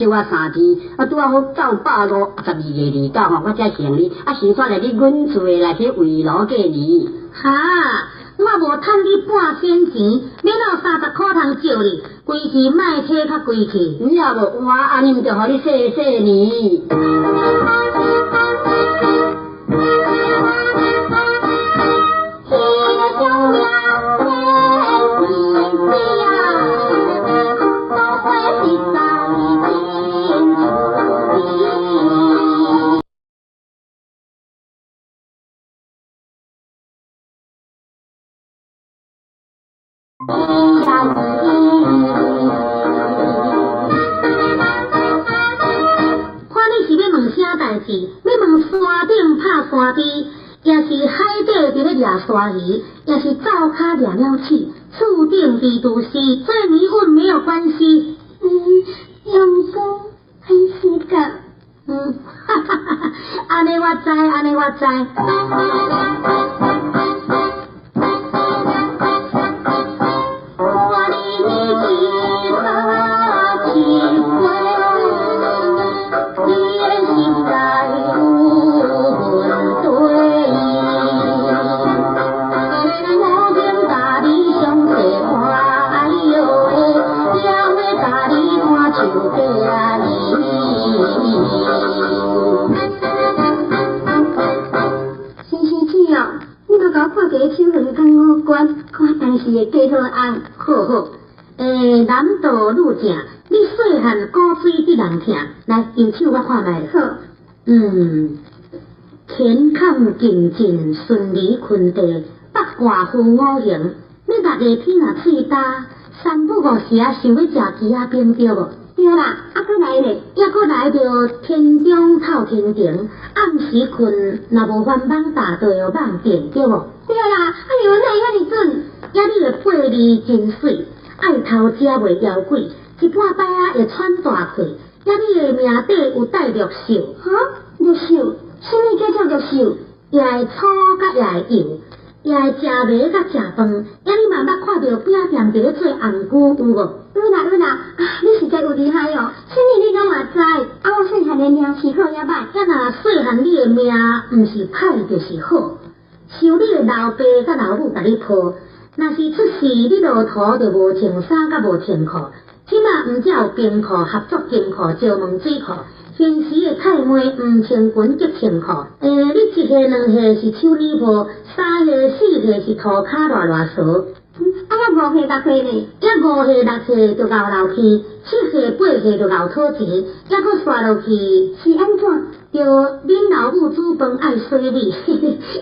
借我3天，啊拄仔好到8月12日29吼，我才還你，啊先煞來去阮厝的來去圍爐過年。哈，我無趁你半仙錢，欲哪有30箍通借你？規氣莫提較規氣。你也無換，按呢毋著予你細細年。看你是欲問啥代誌？欲問山頂拍山豬，抑是海底佇咧掠鯊魚，抑是灶跤掠鳥鼠？厝頂蜘蛛絲，這你問沒有關係。嗯，陽光還是個。嗯，哈哈哈哈，按呢我知，按呢我知。先生姐哦，你無共我看過手痕佮五官，看當時會加好紅。好好，欸，男道女正，你細漢古錐得人疼，來用手我看覓。好。嗯，乾坎勁進，順離坤地，八卦分五行。你六月天若喙焦，三不五時啊想欲食枝仔冰對無？對啦，啊閣來咧，抑閣來著天中透天晴，暗時睏若無繁忙大就會夢見對無？對啦，哎喲，哪會遐爾準？抑你的八字真媠，愛偷食袂枵鬼，一半擺仔會喘大氣。抑你的命底有帶祿壽。哈？祿壽？啥物叫做祿壽？也會粗佮也會幼，也會食糜佮食飯。抑你嘛捌看著餅店佇咧做紅龜有無？有啦有啦，啊，你實在有厲害哦！啥物你攏嘛知？啊，我細漢的命是好抑歹？抑若細漢你的命毋是歹就是好，像你的老爸佮老母共你抱，若是出世你路途就無穿衫佮無穿褲。這馬毋只有冰庫、合作金庫、石門水庫，現時的太妹毋穿裙則穿褲。欸，你一歲兩歲是手乳婆，3歲4歲是塗跤賴賴趖。啊，抑5歲6歲咧？抑5歲6歲就𠢕流鼻，7歲8歲就𠢕討錢，抑閣煞落去是按怎？著恁老母煮飯愛洗米，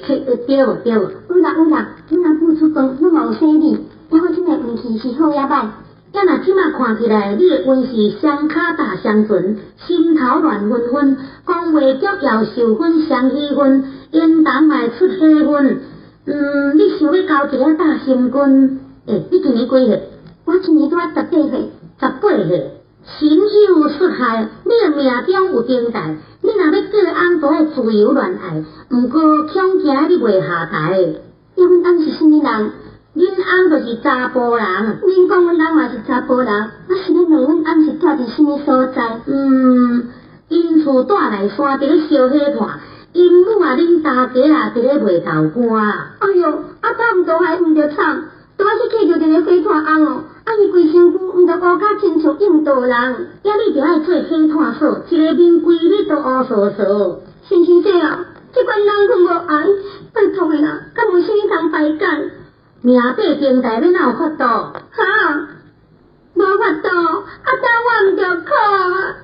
對無對無？有啦有啦，阮阿母煮飯攏嘛有洗米，抑我這擺運氣是好抑歹？抑若這馬看起來，你的運勢雙跤踏雙船，心頭亂紛紛，講袂足枵受薰雙喜薰，緣投嘛會出喜運。嗯，你想欲交一个大心君？欸，你今年幾歲？我今年拄仔18歲。18歲，神有出海，你的命中有頂大，你若欲過翁，就愛自由戀愛。毋過恐驚你袂下台。抑阮翁是啥物人？恁翁就是查埔人。恁講阮翁嘛是查埔人，我是欲問阮翁是住佇啥物所在？嗯，𪜶厝住內山，佇咧燒火炭。𪜶母啊，恁大家啊，佇咧賣豆乾。哎喲，啊，敢毋都還毋著慘，拄仔去嫁著一个火炭翁哦，啊伊規身軀毋著烏甲親像印度人。抑你著愛做火炭嫂，一个面規日都烏趖趖。先生姐啊，這款人阮無愛，拜託的啦，敢有啥物通排解？命底頂大，欲哪有法度？哈，無法度，啊，但我毋著苦啊。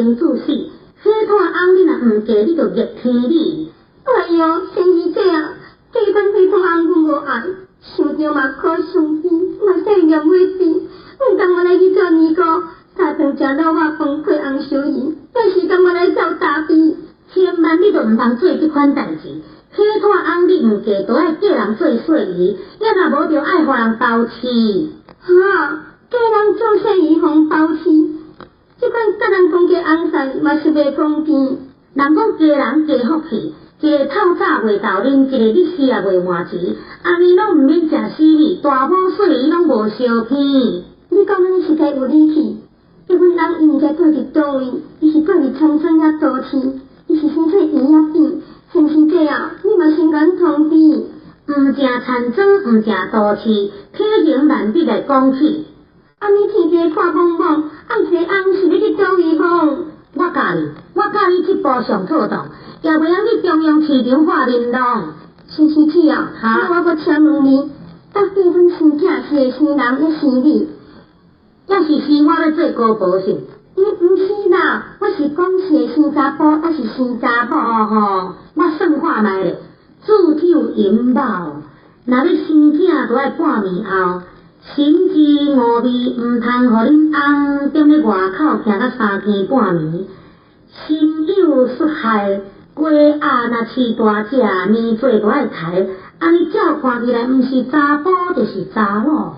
公主死。火炭翁你若毋嫁，你就逆天理。哎喲，先生姐啊，嫁阮火炭翁阮無愛，想著嘛可傷悲，嘛細念尾邊，毋甘願來去做尼姑，三頓食滷肉飯配紅燒魚，還是甘願來走大悲。千萬你都毋通做這款代誌。火炭翁你毋嫁，都愛嫁人做細姨，抑若無就愛予人包飼。哈，嫁人做細姨，予人包飼，這款佮人講嫁翁婿嘛是袂公平。人講家人家福氣，一个透早袂豆奶，一個日死也袂換錢，按呢攏毋免食死米，大某細姨攏無相偏。你講按呢實在有理氣，叫阮翁伊毋知蹛佇佗位，伊是蹛佇田村抑都市，伊是生做圓抑扁。先生姐啊，你嘛先共通知。毋食田庄，毋食都市，體型難得來講起。按呢天地看茫茫，愛一個翁是欲去佗位訪？我教你，我教你這步上妥當，也袂曉去中央市場畫玲瓏。先生姐啊，那我閣請問你，到底阮生囝是會生男抑生女？抑是生我欲做姑婆是？伊毋是啦，我是講是會生查埔抑是生查某？哦吼，我算看覓咧，子丑寅卯，若欲生囝，就愛半暝後。神之五味，毋通予恁翁踮咧外口徛到三更半暝。心有戌害，雞鴨若飼大隻，年做就愛刣。按呢照看起來，毋是查埔就是查某。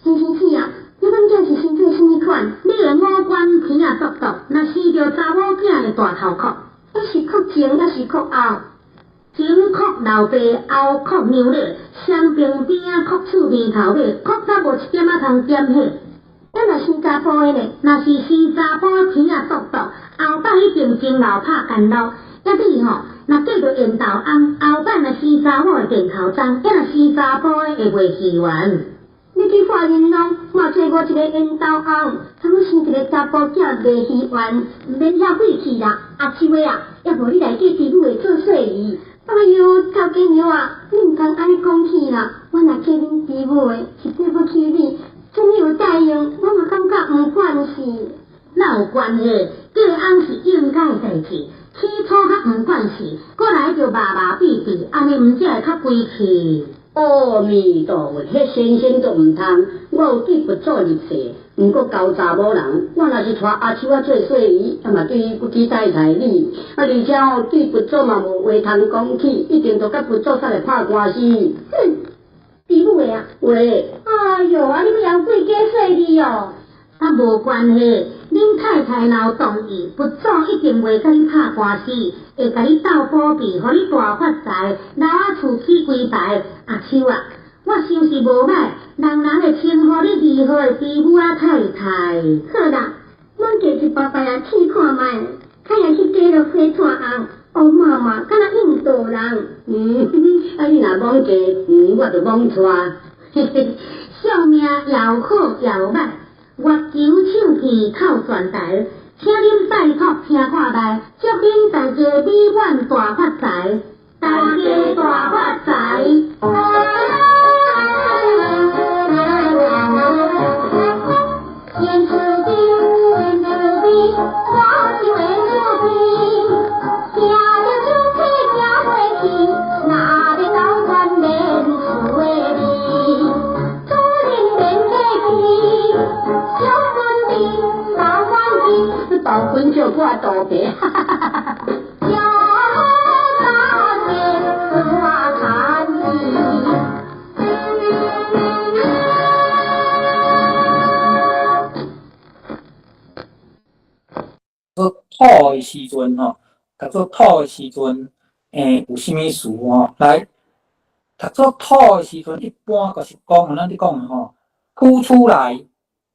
先生姐啊，你阮囝是生做啥物款？你的五官鼻仔獨獨，若生著查某囝會大頭殼。抑是哭前，抑是哭後？前哭老爸，後哭娘咧，雙爿邊仔哭厝邊頭尾，哭甲無一點仔通減血。啊，若生查埔的咧？若是生查埔的鼻仔獨獨，後擺一定真老拍干路。抑你吼，若嫁著緣投翁，後擺若生查某會變頭鬃，抑若生查埔的會袂戲完。你去化玲瑯，嘛揣無一個緣投翁，通生一個查埔囝袂戲完，毋免遐費氣啦。阿秋的啊，抑無你來嫁豬母的做細姨。哎喲，頭家娘啊，你毋通按呢講起啦！我若嫁恁豬母的，是對不起你。真有答應，我嘛感覺毋慣勢。哪有關係？嫁翁是應該的代誌，起初較毋慣勢，過來就麻麻閉閉，按呢毋才會較歸去。阿彌陀佛，彼先生都毋通，我有對佛祖立誓，毋過猴查某人，我若是娶阿秋仔做細姨，啊嘛對伊不記太太理，啊而且吼對佛祖嘛無話通講起，一定著佮佛祖煞來拍官司。哼，豬母的啊！喂，哎喲，啊你欲嫌貴嫁細你哦？啊無關係，恁太太若有同意，佛祖一定袂佮你拍官司，會共你鬥保庇，予你大發財，老仔厝起幾排。阿秋啊，我想是無䆀，人人會稱呼你二號的豬母仔太太。好啦，阮加一擺擺來試看覓，看下去嫁落火炭翁，烏麻麻，敢若印度人。啊你若罔嫁，我就罔娶。嘿嘿，相命又好又䆀。月球唱片透全台，請恁拜託聽看覓，祝恁大家美滿大發財，大家大發財。言辭的，言辭的，我就會牛逼，行著酒氣行過去，哪會甘願連厝的你？主人免客氣，祝阮你高歡喜，豆粉笑破肚皮，哈哈哈哈哈！叫大家我看戲。做土的時陣吼，讀做土的時陣，有啥物事吼？來，讀做土的時陣，一般就是講，咱咧講的吼，凸出來、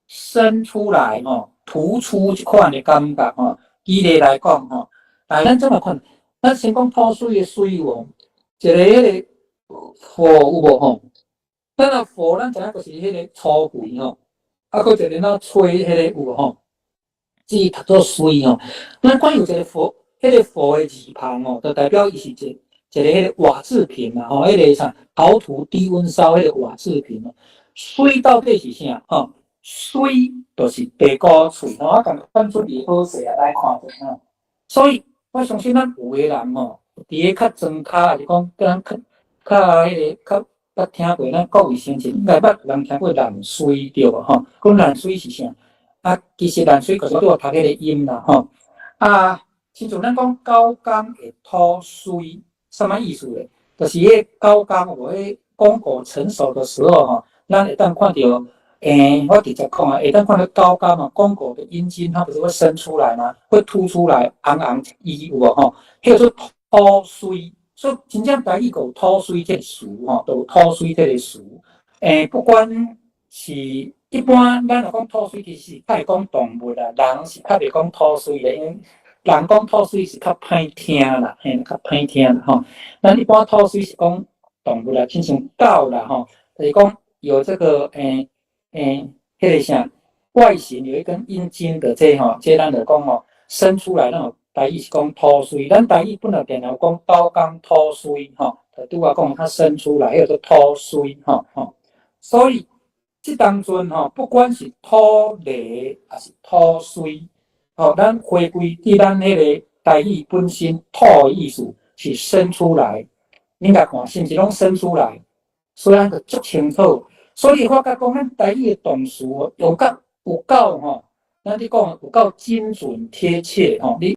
伸出來吼，突出這款的感覺吼。舉例來講吼，來，咱這麼看，咱先講土水的水無，一個彼個火有無吼？咱若火，咱知影就是彼個粗肥吼，啊，閣一個咱吹彼個有無吼？至於讀做水吼，咱看有一個火，彼個火的字旁吼，就代表伊是一個彼個瓦制品嘛吼，彼個啥陶土低溫燒彼個瓦制品哦。水到底是啥吼？媠就是地瓜喙吼，我共款准备好势啊，來看者吼。所以我相信咱有的人吼，佇咧較莊跤，抑是講咱較較彼个較捌聽過，咱各位先進應該捌有人聽過難媠對無吼？講難媠是啥？啊，其實難媠就是拄仔讀彼個音啦吼。啊，親像咱講九江的土媠，啥物意思咧？就是彼個九江有無？彼個果成熟的時候吼，咱會當看著，我直接講啊，會當看著九江嘛，廣果的陰莖，它不是會伸出來嗎？會凸出來，紅紅一有無吼？彼個做土媠，所以真正台語閣有土媠這個詞吼，都有土媠這個詞。不管是一般咱若講土媠，其實較會講動物啦，人是較袂講土媠的，因為人講土媠是較歹聽啦，嘿，較歹聽啦吼。咱一般土媠是講動物啦，親像狗啦吼，就是講有這個彼個啥外形有一根陰莖的這吼，這咱就講吼，生出來那種台語是講土媠，咱台語本來定定有講九江土媠吼，就拄仔講它生出來，彼個做土媠吼吼，所以這當陣吼，不管是土犁抑是土媠，吼，咱回歸佇咱彼個台語本身土的意思是生出來，恁共看是毋是攏生出來？所以咱就足清楚。所以發覺講咱台語的動詞有夠有夠吼，咱佇講有夠精準貼切吼。你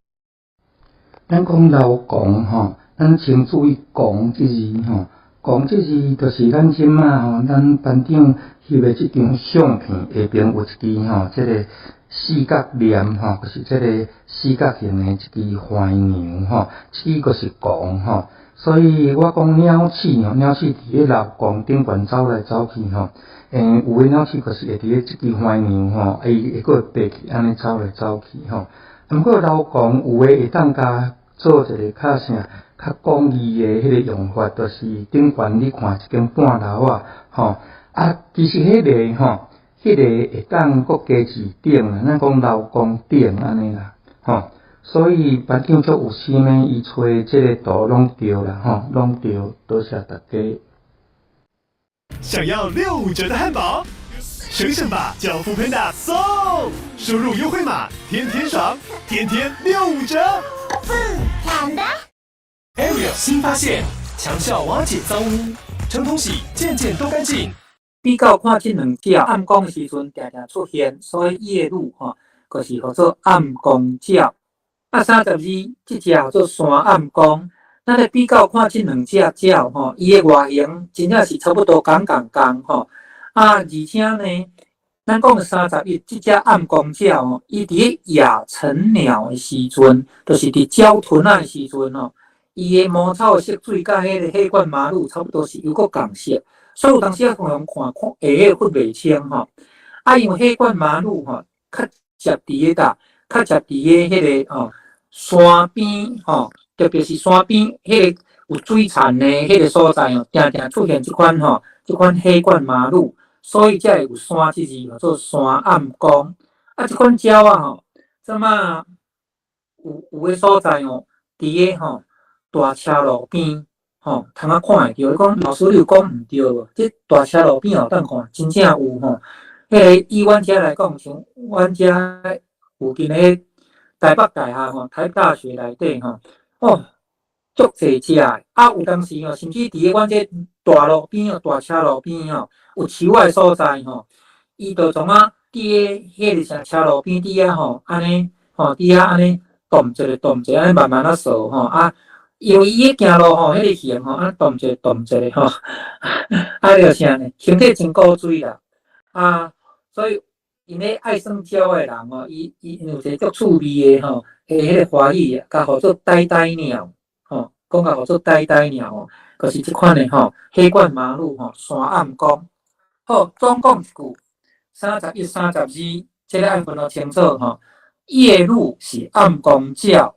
咱講老公吼，咱先注意“公”這字吼，“公”這字就是咱這馬吼，咱班長翕的這張相片下爿有一支吼，這個四角鐮吼，就是這個四角形的一支橫梁吼，這支就是公吼。所以我講鳥鼠吼，鳥鼠佇咧老公頂懸走來走去吼，有的鳥鼠就是會佇咧這支橫梁吼，伊會閣會爬去按呢走來走去吼。毋過老公有的會當共做一個較啥較廣義的彼個用法，就是頂懸你看一間半樓仔吼，啊，其實彼个吼，彼个會當閣加字頂啦，咱講老公頂按呢啦，吼。所以班長足有心的，伊揣這個圖攏對啦，吼，攏對，多謝大家。想要65折的漢堡？省省吧，叫 foodpanda 送，輸入優惠碼，天天爽，天天65折。 Ariel 新發現，強效瓦解髒污，成桶洗，件件都乾淨。比較看這兩隻暗光的時陣，定定出現，所以夜鷺吼，就是號做暗光鳥。啊，32，這隻號做山暗光。咱來比較看這兩隻鳥吼，伊的外形真正是差不多仝仝仝吼。啊，而且呢，咱講的31這隻暗光鳥吼，伊佇咧亞成鳥的時陣，就是佇鳥鵑仔的時陣吼，伊的毛草的色水佮彼個黑冠麻鷺差不多是猶閣仝色，所以有當時仔互人看看會分袂清吼。啊，因為黑冠麻鷺吼，較捷佇咧佗，較捷佇咧彼個吼山邊吼，特別是山邊彼個有水田的彼個所在吼，定定出現這款吼，這款黑冠麻鷺，所以才會有山這字號做山暗光。啊，這款鳥仔吼，這馬有的所在吼，佇咧吼大車路邊吼，通仔看會著。你講老師你有講毋對無？這大車路邊吼，當看真正有吼。彼個以阮遮來講，像阮遮附近的台北大學吼，台北大學內底吼，哦，足濟隻的。啊，有當時吼，甚至佇咧阮這大路邊哦，大車路邊吼，有樹仔的所在吼，伊就創啊佇咧彼個啥車路邊佇遐吼，按呢吼，佇遐按呢動一下動一下，按呢慢慢仔踅吼啊。因為伊咧行路吼，彼個形吼，按動一下動一下吼，啊著啥呢？身體真古錐啦，啊，所以𪜶咧愛耍鳥的人吼，伊有一個足趣味的吼，彼個華語共號做呆呆鳥，吼，講共號做呆呆鳥吼，就是這款的吼，黑冠麻鷺吼，山暗光。好，總講一句，31、32，這個愛分予清楚吼。夜鷺是暗光鳥，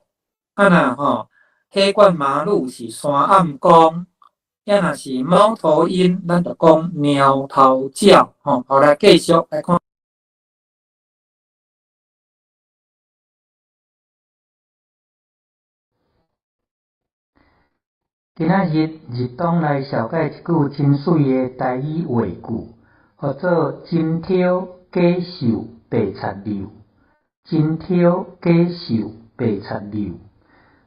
啊若吼，黑冠麻鷺是山暗光，抑若是貓頭鷹，咱就講貓頭鳥吼。好，來繼續來看。今仔日日東來紹介一句真媠的台語話句，號做針挑假瘦白贼溜，真挑假瘦白贼溜。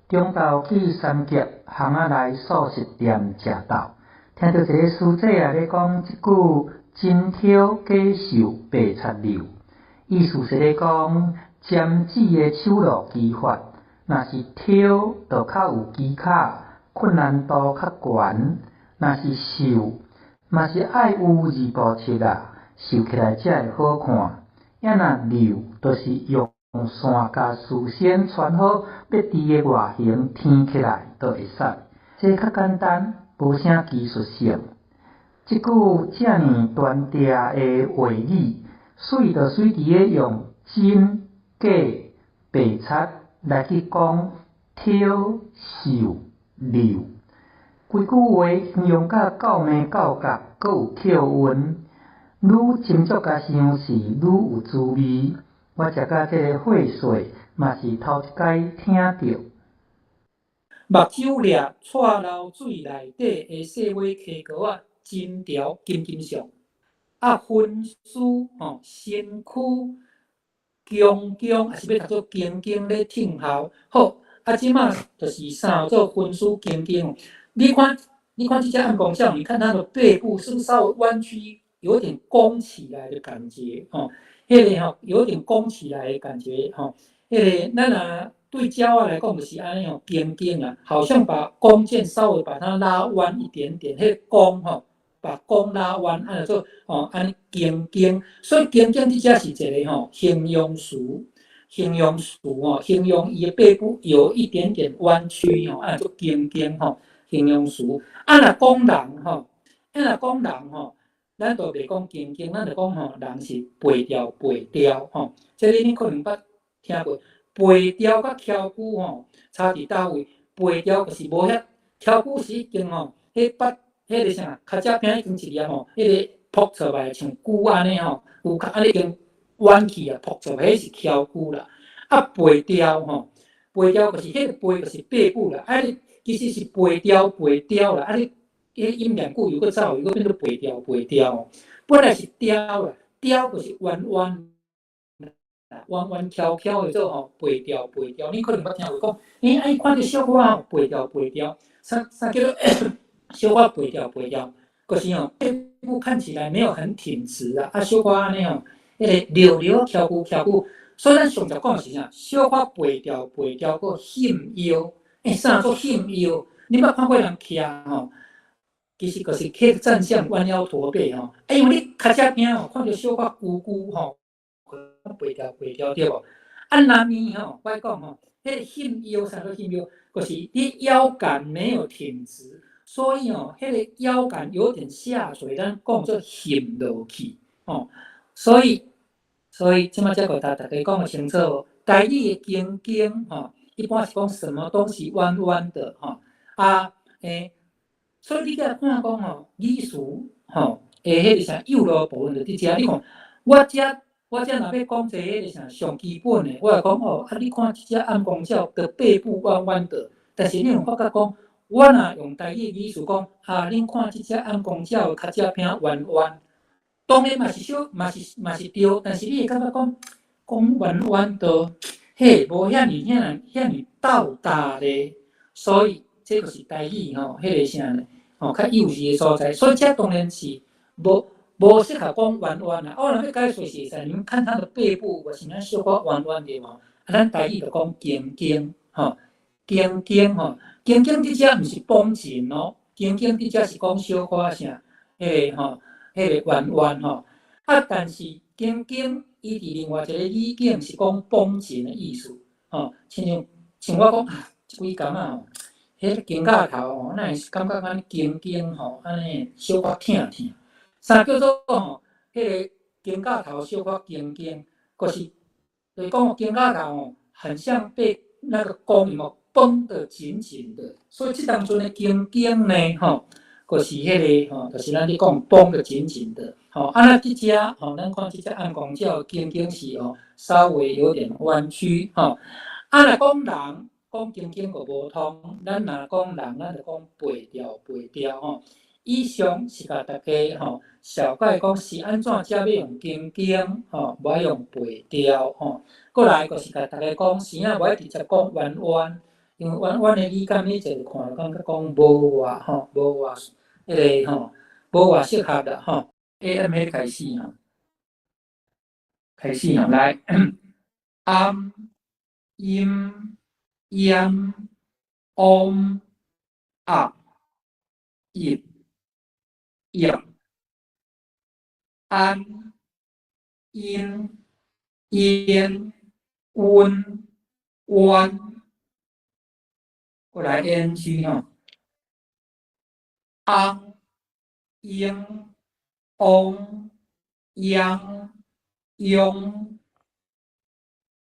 中昼去三峡巷仔内素食店食昼，听著一个师姐仔咧讲這句真挑假瘦白贼溜，意思是咧講針黹的手路技法，若是挑就較有技巧，困難度較懸；若是繡，嘛是愛有二步七啊，繡起來才會好看。啊若溜，就是用線共事先穿好欲織的外形添起來就會使。這較簡單，無啥技術性。這句遮爾端嗲的話語，媠就媠佇咧用真、假、白賊來去講挑、繡、溜。規句話形容甲夠眉夠角，閣有扣韻，愈斟酌共想是愈有滋味。我食甲這个歲數，嘛是頭一擺聽著。目睭掠掣流水內底的細尾溪膏仔，針條金金相。啊，分屍吼，身軀強強，抑是欲讀做恭敬咧聽候。好，啊，這馬就是啥做分屍恭敬。你看，你看這隻暗光鳥，你看它的背部是不是稍微彎曲，有點弓起來的感覺？吼，彼个吼有點弓起來的感覺，吼，彼个咱若對鳥仔來講就是按呢吼，弓弓啊，好像把弓箭稍微把它拉彎一點點，彼個弓吼，把弓拉彎，按呢做吼，按呢弓弓，所以弓弓這隻是一個吼形容詞，形容詞吼，形容伊的背部有一點點彎曲吼，按呢做弓弓吼，形容詞。啊，若講人吼，啊若講人吼，咱就袂講弓弓，咱就講吼，人是背調背調吼。這个你可能捌聽過，背調佮蹺龜吼差佇佗位？背調就是無遐蹺龜是已經吼，彼捌彼个啥，跤脊餅已經一粒吼，彼个撲出來像龜按呢吼，有較按呢已經彎去啊，撲出來，彼是蹺龜啦。啊，背調吼，背調就是彼個背就是背部啦，啊你其實是背調背調啦，啊你彼音兩句又閣走，又閣變做背調背調。本來是刁啦，刁就是彎彎。彎彎翹翹的做吼，背調背調，你可能捌聽過講，欸，啊伊看著小可吼背調背調，啥啥叫做小可背調背調？就是吼背部看起來沒有很挺直啊，啊小可按呢吼，彼个溜溜蹺龜蹺龜，所以咱上集講是啥？小可背調背調，閣欠腰，欸，啥做欠腰？你捌看過人徛吼？其實就是去站相彎腰駝背吼，啊，因為你跤脊餅吼，看著小可龜龜吼。背調背調對無？啊，男兒吼，我講吼，彼個欠腰啥叫欠腰？就是你腰桿沒有挺直，所以吼，彼個腰桿有點下垂，咱講做陷落去，吼。所以這馬才共大家講個清楚。台語的弓弓吼，一般是講什麼東西彎彎的吼，啊，欸，所以你才看講吼，語詞吼，會彼個啥幼路部分就佇遮，你看我遮。我遮若欲講這彼個啥上基本的，我會講哦，啊，你看這隻暗光鳥的背部彎彎的，但是你有發覺講，我若用台語語詞講，啊，恁看這隻暗光鳥的跤脊餅彎彎，當然嘛是小，嘛是嘛是對，但是你會感覺講，講彎彎的，嘿，無遐爾遐爾遐爾到達咧，所以這就是台語吼，彼個啥呢？吼，較幼稚的所在，所以這當然是無。無適合講彎彎啊！我若欲解說是會使，你們看它的背部，有啥小可彎彎的無？啊，咱台語就講弓弓，吼，弓弓吼，弓弓這隻毋是繃緊哦，弓弓這隻是講小可啥，彼個吼，彼個彎彎吼。啊，但是弓弓伊佇另外一個語境是講繃緊的意思，吼，親像像我講啊，這幾工啊吼，彼個肩胛頭吼，哪會感覺按呢弓弓吼，按呢小可疼疼。啥叫做吼？彼個肩胛頭小可弓弓，就是就是講肩胛頭吼，很像被那個弓有繃得緊緊的。所以這當陣的弓弓呢，吼，就是彼個吼，就是咱咧講繃得緊緊的。吼，啊，咱這隻吼，咱看這隻暗光鳥弓弓是吼，稍微有點彎曲，吼。啊，若講人講弓弓閣無通，咱若講人，咱就講背調背調吼。以上是共大家吼，紹介講是按怎才欲用金經吼，無愛用背調吼。過來就是共大家講，生仔無愛直接講彎彎，因為彎彎的語感，你一個看就感覺講無偌吼，無偌彼个吼，無偌適合啦吼。A M 彼開始吼，開始吼，來，暗、陰、陰、嗡、壓、抑、抑、安、陰、煙、溫、彎，過來 N G 吼，翁、英、翁、央、庸、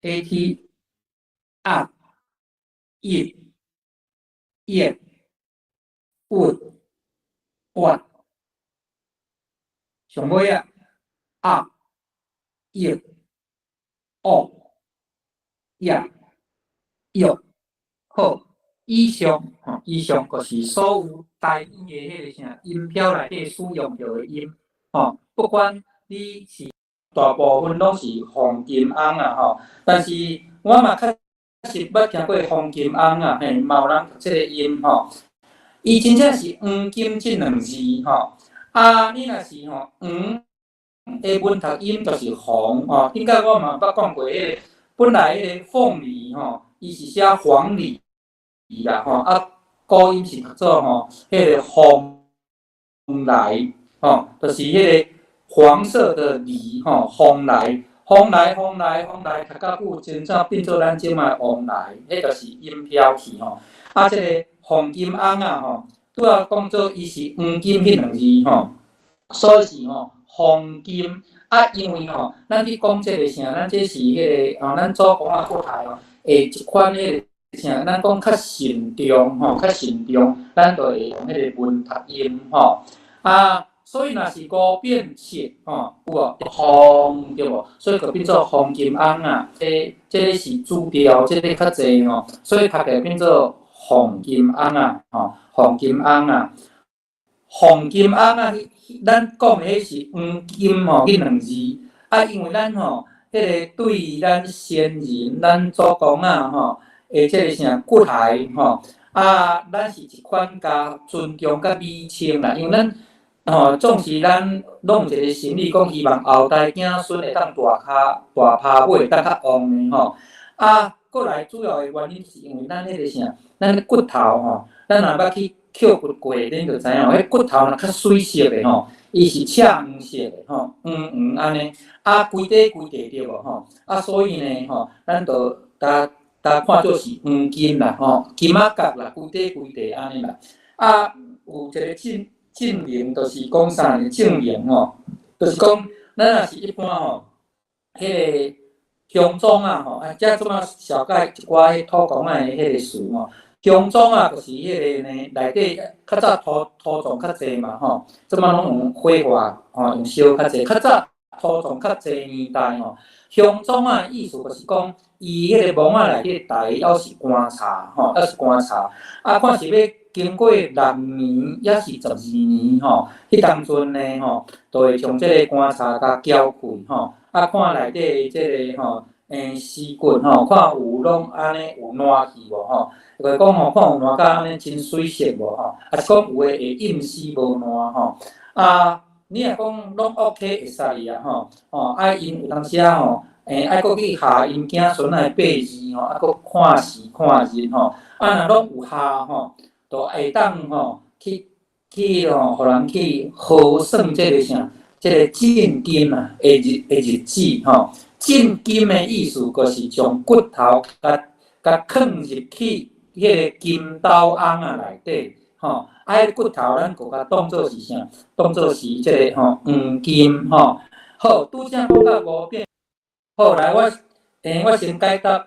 A T、壓、抑、抑、鬱、鬱，上尾仔，壓、抑、惡、抑、育，好，以上吼，以上就是所有台語的彼個啥音標內底使用著的音，吼，不管你是大部分攏是黃金翁啊，吼，但是我嘛確實捌聽過黃金翁啊，嘿，嘛有人讀這個音吼，伊真正是黃金這兩字吼，啊，你若是吼黃的文讀音就是黃吼，頂擺我嘛捌講過，彼個本來彼個鳳梨吼，伊是寫黃梨啦吼，啊，古音是讀做吼，彼個鳳來吼，就是彼個黃色的梨吼，鳳來，鳳來，鳳來，鳳來，讀較久真正變做咱這擺旺來，彼就是音飄去吼。啊，這個黃金翁仔吼，拄仔講做伊是黃金彼兩字吼，所以是吼黃金。啊，因為吼，咱去講這個啥，咱這是彼個吼，咱祖公仔骨骸吼，會一款彼個啥，咱講較慎重吼，較慎重，咱就會用彼個文讀音吼。啊，所以若是五變七吼，有無？黃對無？所以就變做黃金翁仔，這個是主調，這個較濟吼，所以讀起來變做黃金翁仔，吼，黃金翁仔，黃金翁仔，咱講的彼是黃金吼，彼兩字，啊，因為咱吼，彼個對咱先人、咱祖公仔吼，的這個啥骨骸吼，啊，咱是一款共尊重佮美稱啦，因為咱吼，總是咱攏有一個心理，講希望後代子孫會當大跤大拍尾，會當較旺的吼。啊，過來主要的原因是因為咱彼個啥，咱骨頭吼，咱若捌去抾骨過，恁就知影，彼骨頭若較媠色的吼，伊是赤黃色的吼，黃黃按呢，啊，規塊規塊對無吼？啊，所以呢吼，咱就共共看做是黃金啦吼，金仔角啦，規塊規塊按呢啦。啊，有一個證明，就是講啥呢？證明吼，就是講咱若是一般吼，彼個鄉莊仔吼，啊，這這擺紹介一寡彼土公仔的彼個詞吼。鄉莊仔，就是彼個呢，內底較早土葬較濟嘛吼，這擺攏用火化吼，用燒較濟。較早土葬較濟年代吼，鄉莊仔意思就是講，伊彼個墓仔內底台猶是棺柴吼，猶是棺柴，啊，看是欲經過六年，抑是12年吼，彼當陣呢吼，就會將這個棺柴共撬開吼，啊，看內底這個吼，屍骨吼，看有攏按呢有爛去無吼？就是講吼，看有爛甲按呢真媠色無吼？抑是講有的會陰死無爛吼？啊，你若講攏 OK 會使啊吼，吼啊𪜶有當時仔吼，愛閣去下𪜶子孫仔的八字吼，啊閣看時看日吼，啊若攏有合吼，就會當吼去吼，予人去核算這個啥，這個進金啊的日子吼。進金的意思，就是將骨頭共共囥入去彼個金斗甕仔內底，吼，啊，彼個骨頭咱閣共當做是啥？當做是這個吼黃金吼。好，拄才講到五變，好，來我，我先解答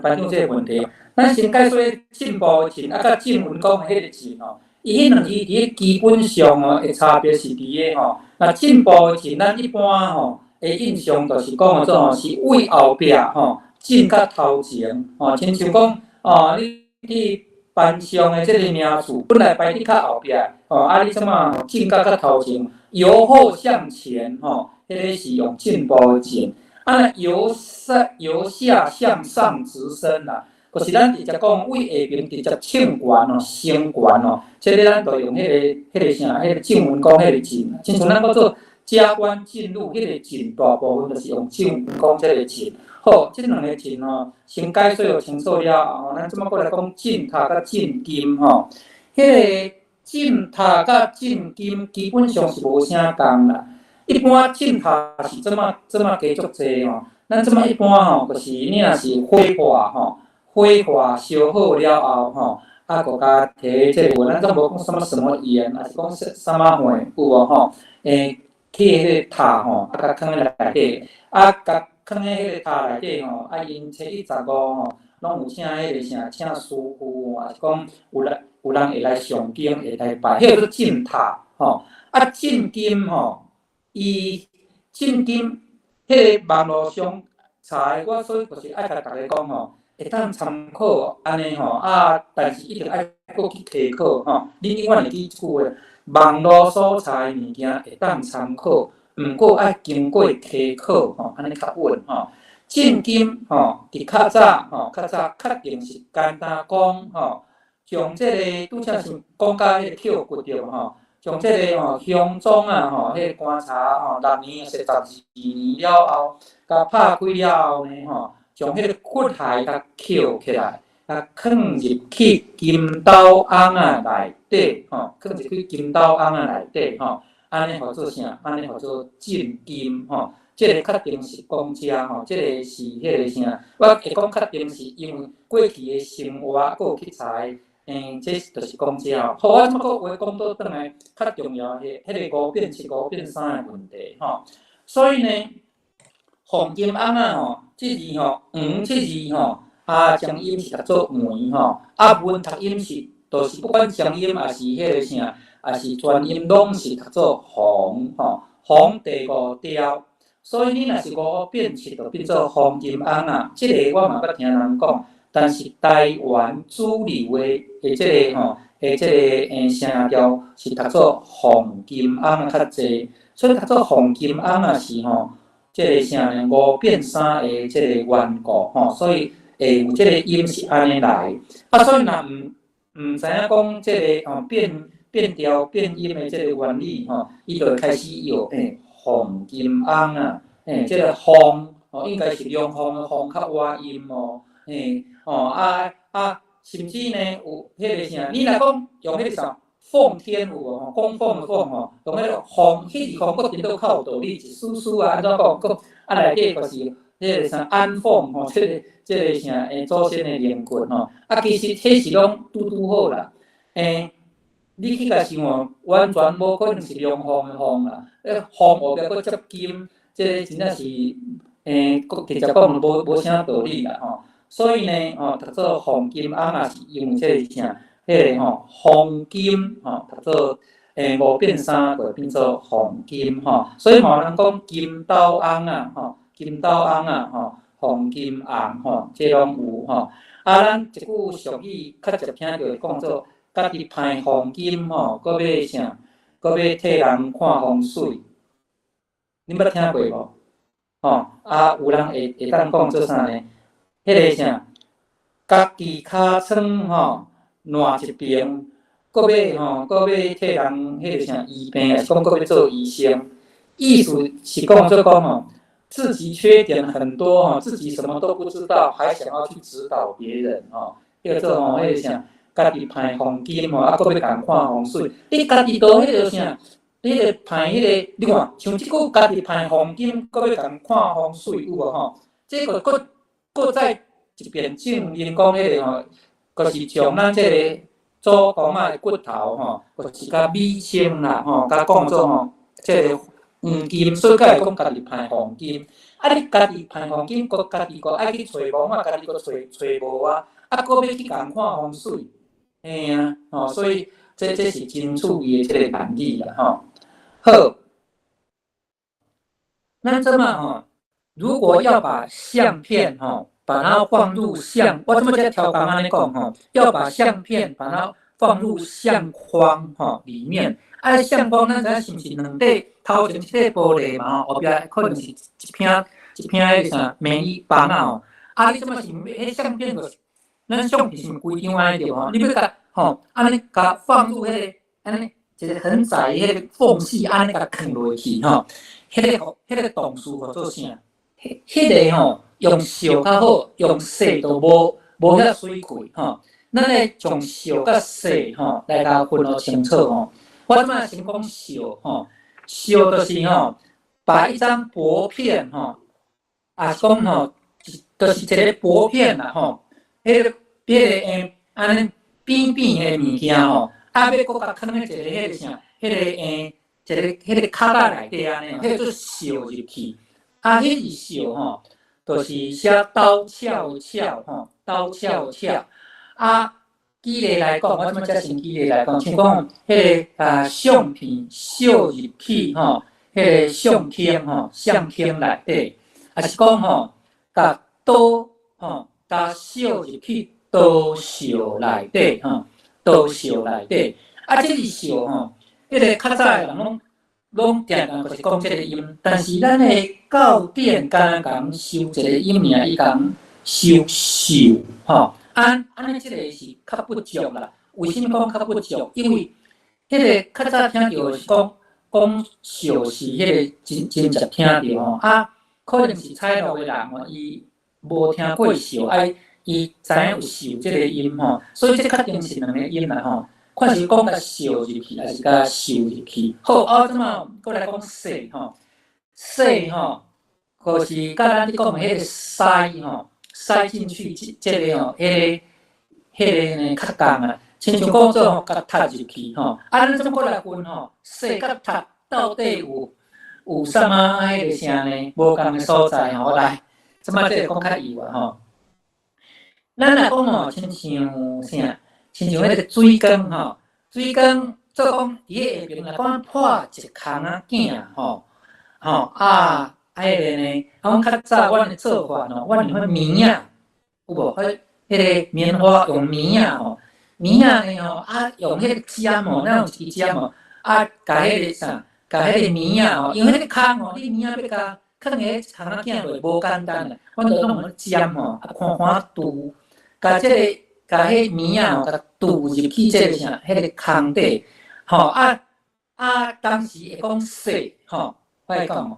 班長這個問題。咱先解說進步的進，啊，佮正文講的彼個進吼，伊彼兩字佇咧基本上吼的差別是佇咧吼，若進步的進，咱一般吼的印象就是講做吼是為後壁吼進較頭前吼，親像講哦，你去班上的這个名次本來排佇較後壁，吼，啊你這馬進甲較頭前，由後向前，吼，彼个是用進步的進，啊若由下向上直升啦，就是咱直接講為下爿直接衝懸哦，升懸哦，這个咱就用彼个啥，彼个鄭文公彼个進，親像咱講做加官進祿，彼个進大部分就是用鄭文公這个進。好，這兩个進吼，先解說予清楚了後，咱這馬閣來講進塔佮進金吼。彼个進塔佮進金基本上是無啥仝啦。一般進塔是這馬加足濟吼。咱這馬一般吼，就是你若是火化吼，火化燒好了後吼，啊，閣共提這个，咱總無講啥物什麼鹽，抑是講啥物貨有無吼？去彼个塔吼，啊，共囥佇內底，啊，共囥佇彼个塔內底吼，啊，𪜶初一十五吼，攏有請彼個啥，請師傅，抑是講有人會來誦經，會來拜，彼個叫做進塔吼。啊，進金吼，伊進金，彼个網路上查的，我所以就是愛共大家講吼，會當參考按呢吼，啊，但是一定愛閣去稽考吼。你永遠會記這句話，網路所查的物件會當參考，毋過愛經過稽考吼，按呢較穩吼。進金吼，佇較早吼，較早確定是簡單講吼，將這个拄才是講甲彼個抾骨對無吼？將這个吼香葬仔吼，彼个棺材吼，6年抑是12年了後，共拍開了後呢吼，將彼個骨骸共抾起來，共囥入去金斗甕仔內底吼，囥入去金斗甕仔內底吼，按呢號做啥？按呢號做進金吼。這个確定是講遮吼，這个是彼个啥？我會講確定是因為過去的生活，閣有去查的，這就是講遮吼。好，我這馬閣話講倒轉來，較重要的彼个五變七、五變三的問題吼。所以呢，黃金甕仔吼，這字吼，黃這字吼，啊，聲音是讀做黃吼，啊，文讀音是，就是不管聲音抑是彼个啥，抑是全音，攏是讀做黃吼，黃第五調。所以你若是五變七，就變做黃金甕仔。這个我嘛捌聽人講，但是台灣主流的這个吼，的這个聲調是讀做黃金甕仔較濟，所以讀做黃金甕仔是吼，這个啥呢？五變三的這个緣故吼，所以會有這个音是按呢來。啊，所以若毋知影講這个吼變調變音的這个原理吼，伊就會開始用黃金甕仔，這个鳳吼應該是龍鳳的鳳較倚音哦，吼啊啊，甚至呢有彼個啥，你若講用彼個啥奉天有無吼？供奉的奉吼，用彼個鳳，彼字鳳閣顛倒較有道理一絲絲啊，按怎講？閣啊內底就是彼個啥安鳳吼，這個啥祖先的靈骨吼，啊其實彼是攏拄拄好啦，你去共想哦，完全無可能是龍鳳的鳳啦，鳳後壁閣接金，這個真正是，閣直接講無啥道理啦吼。所以呢，吼，讀做黃金甕仔是因為這個啥，彼個吼黃金吼，讀做五變三就會變做黃金吼。所以嘛有人講金斗甕仔吼，金斗甕仔吼，黃金甕吼，這攏有吼。啊，咱一句俗語較常聽著會講做家己歹黃金吼，閣欲啥？閣欲替人看風水，恁捌聽過無？吼啊，有人會當講做啥呢？彼个啥，家己尻川吼爛一爿，閣欲吼，閣欲替人彼个啥醫病，抑是講閣欲做醫生？意思是講做講吼，自己缺點很多吼，自己什麼都不知道，還想要去指導別人吼，叫做吼彼個啥？家己歹黃金吼，啊，閣欲共看風水，你家己都彼个啥？你个歹彼个，你看，像這句家己歹黃金，閣欲共看風水，有無吼？這個閣閣再一遍證明講彼个吼，就是將咱這個祖公仔的骨頭吼，就是共美稱啦吼，共講做吼，這個黃金，所以才會講家己歹黃金。啊，你家己歹黃金，閣家己閣愛去揣無啊，家己閣揣揣無啊，啊，閣欲去共看風水。嘿啊，吼，所以這是真趣味的這個諺語啦，吼。好，咱這馬吼，如果要把相片吼把它放入相，我這麼這調工按呢講吼，要把相片把它放入相框吼裡面。啊，相框咱知影是毋是兩塊頭前一塊玻璃嘛吼，後壁可能是一片一片彼個啥棉衣枋仔吼。啊，你這麼是彼相片就是，咱相片是毋規張按呢對無吼？你欲共吼，按呢共放入彼個按呢一個很窄彼個縫隙，按呢共囥落去吼。彼個動詞號做啥？彼個吼用燒較好，用洗都無遐媠氣吼。咱來將燒佮洗吼來共分予清楚吼。我這擺先講燒吼，燒就是吼，把一張薄片吼，啊是講吼，就是一個薄片啦吼，彼個按呢扁扁的物件吼，啊欲閣共囥佇一個彼個啥，彼個一個彼個卡仔內底按呢，彼個做燒入去。啊，彼字燒吼，就是寫刀鞘鞘吼，刀鞘鞘。啊，舉例來講，我這擺才先舉例來講，像講彼個啊相片燒入去吼，彼個相框吼，相框內底，抑是講吼，共刀吼，共燒入去刀鞘內底吼，刀鞘內底。啊，這字燒吼，彼個較早的人攏定定就是講這個音，但是咱的教典敢若共收一個音爾，伊共收受吼。按按呢，這個是較不足啦。為啥物講較不足？因為彼個較早聽著是講講燒是彼個真真正聽著吼，啊，可能是採錄的人吼，伊無聽過燒，啊，伊知影有受這個音吼，所以這確定是兩個音啦吼。看是講共燒入去，抑是共受入去。好，啊，這擺閣來講洗吼，洗吼，就是佮咱咧講的彼個塞吼，塞進去這個吼，彼個呢較仝啊。親像講做吼，共踢入去吼。啊，咱怎閣來分吼？洗佮踢到底有啥物彼個啥呢？無仝的所在吼，來，這擺這個講較幼啊吼。咱若講吼，親像啥？親像彼個水管吼，水管做講佇咧下爿若講破一空仔囝吼，吼啊，啊彼個呢，啊阮較早阮的做法吼，阮用彼棉仔，有無？彼個棉花用棉仔吼，棉仔呢吼，啊用彼個針吼，咱有一支針吼，啊共彼個啥，共彼個棉仔吼，因為彼個空吼，你棉仔欲共囥佇空仔囝落無簡單啦，阮就攏用針吼，啊寬寬揬，共這個。共彼棉仔吼，共揬入去這個啥，彼個空底，吼啊啊！當時會講洗吼，我會講吼，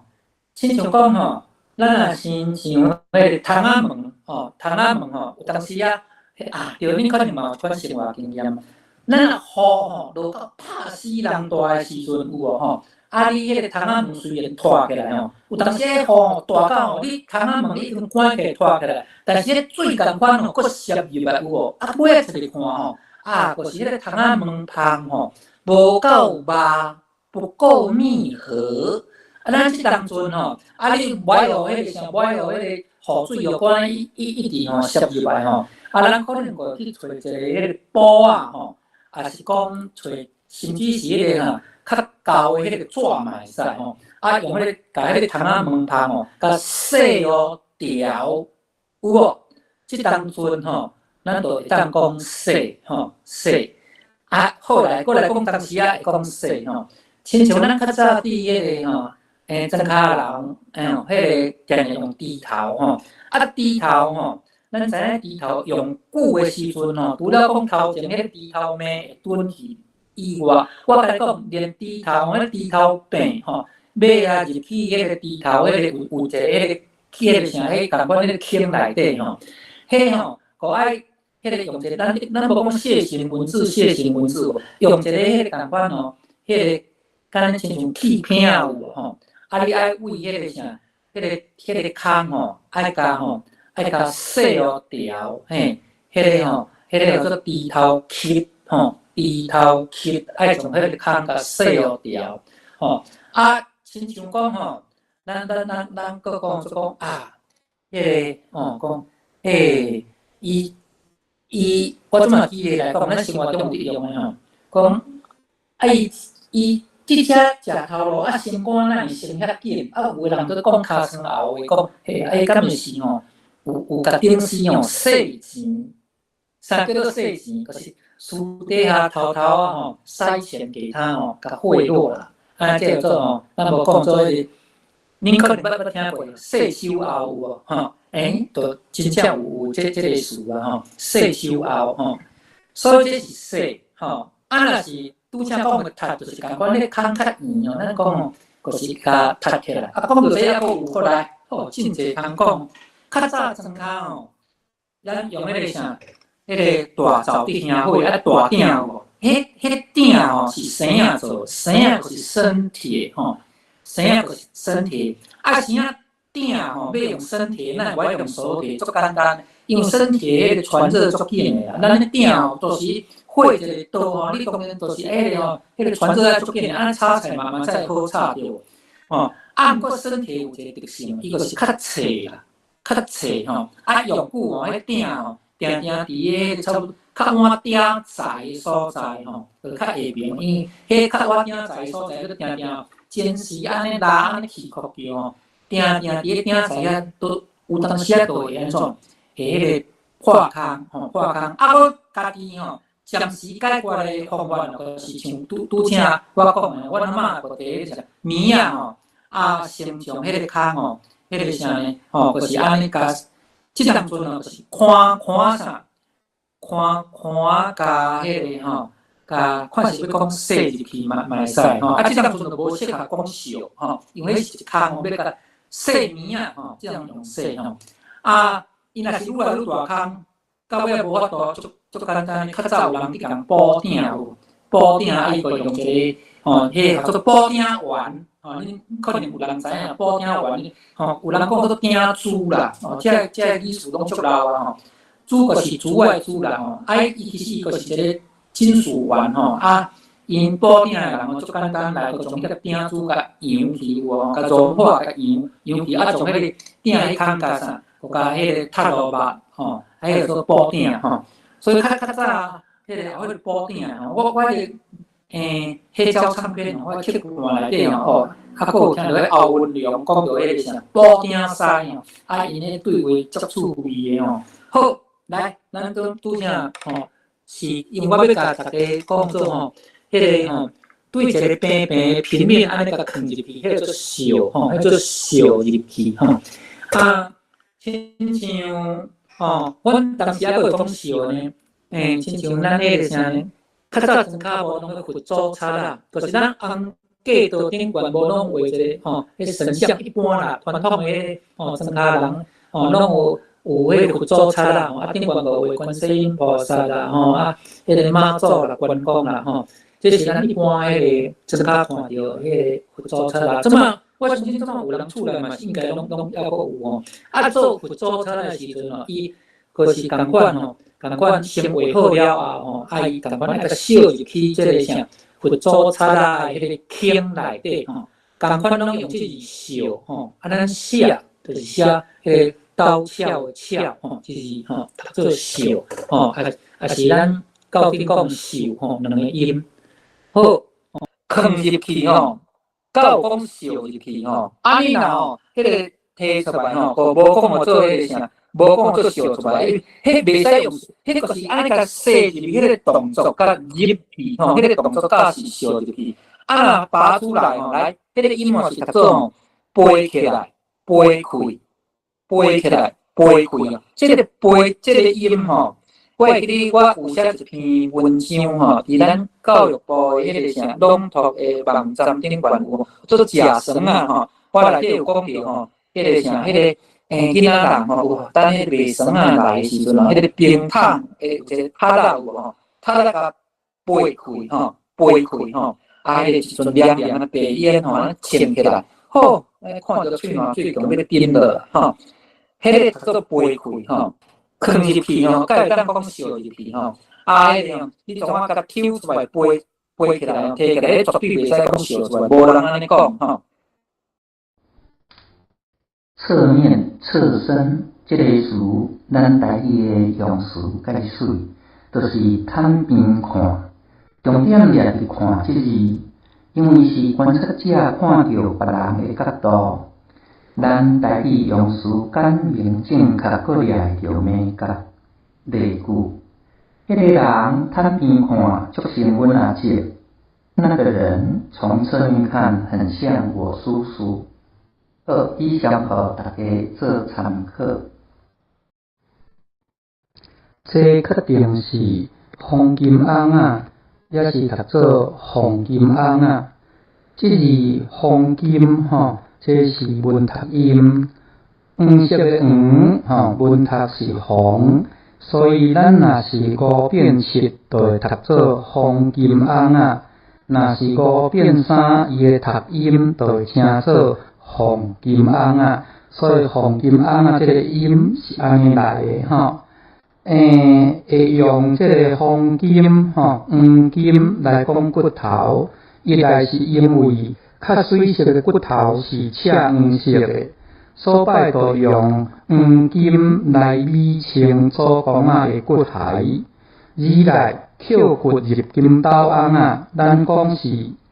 親像講吼，咱若先像彼個窗仔門吼，窗仔門吼，有當時啊，啊，對，恁可能嘛有這款生活經驗。咱若雨吼落到拍死人大的時陣有無吼？啊，你彼個窗仔門雖然拖起來吼，有當時彼雨吼大到吼，你窗仔門你已經關起來拖起來，但是彼個水仝款吼，閣滲入來有無？啊，尾仔一個看吼，啊，就是彼個窗仔門縫吼，無夠密，不夠密合。啊，咱這當陣吼，啊，你無愛予彼個啥，無愛予彼個雨水予關一一直吼滲入來吼，啊，咱可能會去揣一個彼個布仔吼，抑是講揣，甚至是彼個哈。較厚的彼個紙嘛會使吼，啊用彼個共彼個窗仔門縫吼，共洗予牢，有無？這當陣吼，咱就會當講洗吼洗。啊，後來閣來講當時仔會講洗吼，親像咱較早佇彼個吼，莊跤樓，吼，彼個定定用豬頭吼，啊豬頭吼，咱知影豬頭用久的時陣吼，除了講頭前彼個豬頭毛會斷去以外，我共你講，連豬頭彼豬頭柄吼，尾仔入去彼個豬頭彼個有一個彼個去彼個啥，彼仝款彼個坑內底吼，彼吼，閣愛彼個用一個咱咱無講楔形文字，楔形文字無，用一個彼個仝款吼，彼個敢若親像氣瓶有無吼？啊，你愛為彼個啥，彼個空吼，愛共吼，愛共洗予牢，嘿，彼個吼，彼個叫做豬頭吸吼。豬頭吸愛將彼個空共洗予牢，吼啊，親像講吼，咱閣講做講啊，彼個吼講，欸，伊伊，我這擺舉例來講，咱生活中有佇用的吼，講啊伊伊這車食頭路啊，心肝哪會升遐緊？啊，有的人閣講尻川後話講，嘿，啊伊敢毋是吼，有共頂絲吼洗錢，啥叫做洗錢？就是私底下偷偷仔吼塞錢給他吼，共賄賂啦。啊，這叫做吼，咱無講做彼個，恁可能捌聽過洗手後有無？吼，欸，就真正有這個詞啊吼，洗手後吼，所以這是洗吼。啊，若是拄才講的踢，就是仝款，彼個空較圓哦，咱講吼，就是共踢起來。啊，講著這抑閣有過來，吼，真濟通講。較早莊跤吼，咱用彼個啥，彼個大灶佇燃火，啊大鼎有無？彼鼎吼是生仔做，生仔就是生鐵吼，生仔就是生鐵。啊，生仔鼎吼欲用生鐵，咱無愛用熟鐵，足簡單。因為生鐵彼個傳熱足緊的啦，咱彼鼎吼都是火一個刀吼，你當然就是彼個吼，彼個傳熱愛足緊的，按呢炒菜嘛嘛才會好炒對無？吼，啊，毋過生鐵有一個特性，伊就是較脆啦，較脆吼，啊用久吼，彼鼎吼，定定佇个差不多較倚鼎材的所在吼，就較下爿，因為彼較倚鼎材的所在，閣定定煎時按呢拉按呢起哭叫吼，定定佇个鼎材遐都有當時仔都會按怎？會彼個破空吼，破空，啊，閣家己吼，暫時解決的方法，就是像拄拄才我講的，阮阿嬤就佇彼個啥棉仔吼，啊，先將彼個空吼，彼個啥呢？吼，就是按呢共，這當陣哦，就是看看啥，看看共彼個吼，共看是欲講洗入去嘛嘛會使吼，啊，這當陣就無適合講燒吼，因為彼是一空吼，欲共洗棉仔吼，這樣用洗吼，啊。伊若是愈來愈大空，到尾仔無法度，足足簡單。較早有人佇共補鼎有，補鼎啊，伊就用一個吼，彼個叫做補鼎丸，吼，恁可能有人知影補鼎丸，吼，有人講叫做鼎珠啦，吼，這個語詞攏足老啊，吼，珠就是珠仔的珠啦，吼，啊，伊其實伊就是一個金屬丸，吼，啊，𪜶補鼎的人吼，足簡單來，就將彼個鼎珠共揚去有無？共融化，共揚揚去，啊，將彼個鼎彼空共啥？閣共彼個踢落肉，吼，彼個做補鼎吼，所以較較早，彼個後彼個補鼎吼，我彼個黑膠唱片吼，我曲盤內底吼，哦，較閣有聽著彼歐文龍講著彼個啥補鼎師吼，啊，𪜶彼對話足趣味的吼。好，來，咱拄拄才吼，是因為我欲共大家講做吼，彼個吼，對一個平平平面按呢共囥入去，彼個做燒吼，彼個做燒入去吼，啊。親像吼，阮當時猶閣會講燒呢，親像咱彼個啥呢？較早莊跤無攏彼佛祖冊啦，就是咱尪嫁桌頂懸無攏畫一個吼，彼神像一般啦，傳統的吼莊跤人吼攏有彼個佛祖冊啦，啊頂懸無畫觀世音菩薩啦，吼啊，彼個媽祖啦、關公啦，吼，這是咱一般彼個莊跤看著彼個佛祖冊啦，這馬。我相信這馬有人厝內嘛是應該攏攏猶閣有吼。啊，做佛祖冊的時陣吼，伊閣是仝款吼，仝款先畫好了後吼，啊伊仝款愛共燒入去這個啥佛祖冊仔的彼個坑內底吼，仝款攏用這字燒吼，啊咱寫就是寫彼個刀鞘的鞘吼，這是吼讀做燒吼，啊啊是咱教經講壽吼，兩個音。好，囥入去吼。敢有講燒入去吼，啊你若吼，彼個提出來吼，閣無講做彼個啥，無講做燒出來，彼袂使用，彼個是按呢共洗入去，彼個動作佮入去吼，彼個動作才是燒入去。啊若拔出來吼，來，彼個音吼是讀做吼，飛起來，飛開，飛起來，飛開哦。這個飛，這個音吼。我會記得我有寫一篇文章吼，佇咱教育部的彼個啥朗讀的網站頂懸有做食酸仔吼，我內底有講著吼，彼個啥，彼個囡仔人吼，有等彼個賣酸仔來的時陣吼，彼個冰桶的有一個塔仔有無吼，塔仔共掰開吼，掰開吼，啊，彼個時陣涼涼的白煙吼，按呢衝起來，好，看著喙瀾水強欲沉落吼，彼個讀做掰開吼。囥入去吼，敢會當講燒入去吼，啊，彼個吼，你創啊共抽出來，掰掰起來，提起來，彼絕對袂使講燒出來，無人按呢講吼。側面、側身這個詞，咱台語的用詞較媠，就是坦邊看，重點也佇看這字，因為是觀察者看著別人的角度。咱台語用詞簡明正確，閣掠會著眉角。例句：彼个人坦邊看，足像阮阿叔。那個人從側面看，很像我叔叔。好，以上予大家做參考。這確定是黃金尪仔，也是讀做黃金尪仔。這字黃金吼，這是文讀音，黃色的黃吼，文讀是黃，所以咱若是五變七，就會讀做黃金尪仔；若是五變三，伊的讀音就會稱做黃金尪仔。所以黃金尪仔這個音是按呢來的吼。會用這个黃金吼黃金來講骨頭，一來是因為較媠色的骨頭是赤黃色的，所擺就用黃金來美稱祖公仔的骨骸；二來抾骨入金斗甕仔，咱講是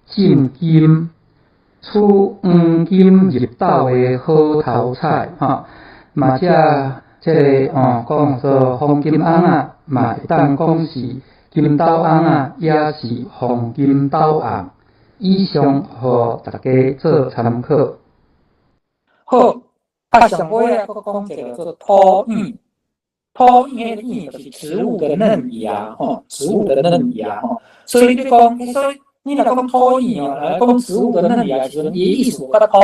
進金，取黃金入斗的好頭彩吼，嘛才這个哦講做黃金甕仔，嘛會當講是金斗甕仔，也是黃金斗甕。以上予大家做參考。好，啊，上尾啊，閣講一個叫做土壤，土壤彼个壤就是植物的嫩芽吼，植物的嫩芽吼。所以你講，所以你若講土壤哦，來講植物的嫩芽時陣，伊意思佮土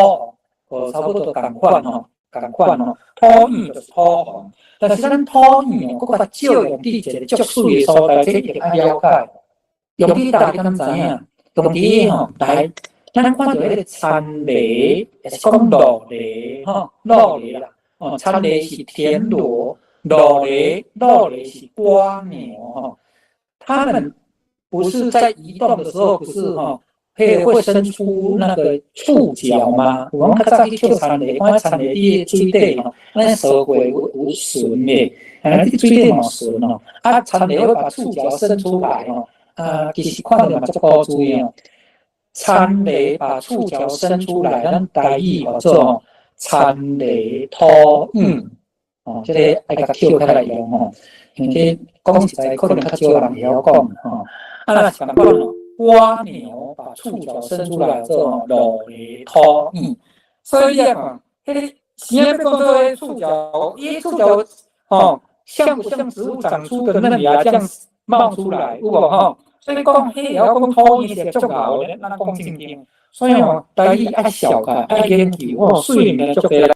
哦，差不多仝款吼，仝款吼。土壤就是土紅，但是咱土壤哦，閣較少用佇一个足媠的所在，這一定愛了解。用佇佗你敢知影？用佇吼來，咱看著彼个田螺，也是講蘆螺吼，蘆螺啦，哦，田螺是田螺，蘆螺蘆螺是蝸牛吼。它們不是在移動的時候，不是吼，會伸出那個觸角嗎？我們較早去抾田螺，看田螺佇水底吼，咱踅過有船的，啊，佇水底嘛有船吼，啊，田螺會把觸角伸出來吼。啊，其實看著嘛足古錐哦。田螺把觸角伸出來，咱台語叫做田螺土壤哦，這個愛共抾開來用吼，因為這講實在可能較少人會曉講吼。啊，若是仝款哦，蝸牛把觸角伸出來做蘆螺土壤，所以你來看，彼個啥欲講做彼觸角，伊觸角吼，像不像植物長出的嫩芽這樣冒出來，有無吼？所以講，彼會曉講土壤是足𠢕的，咱講正經。所以吼，台語愛紹較，愛研究，哦，媠物件足濟啦。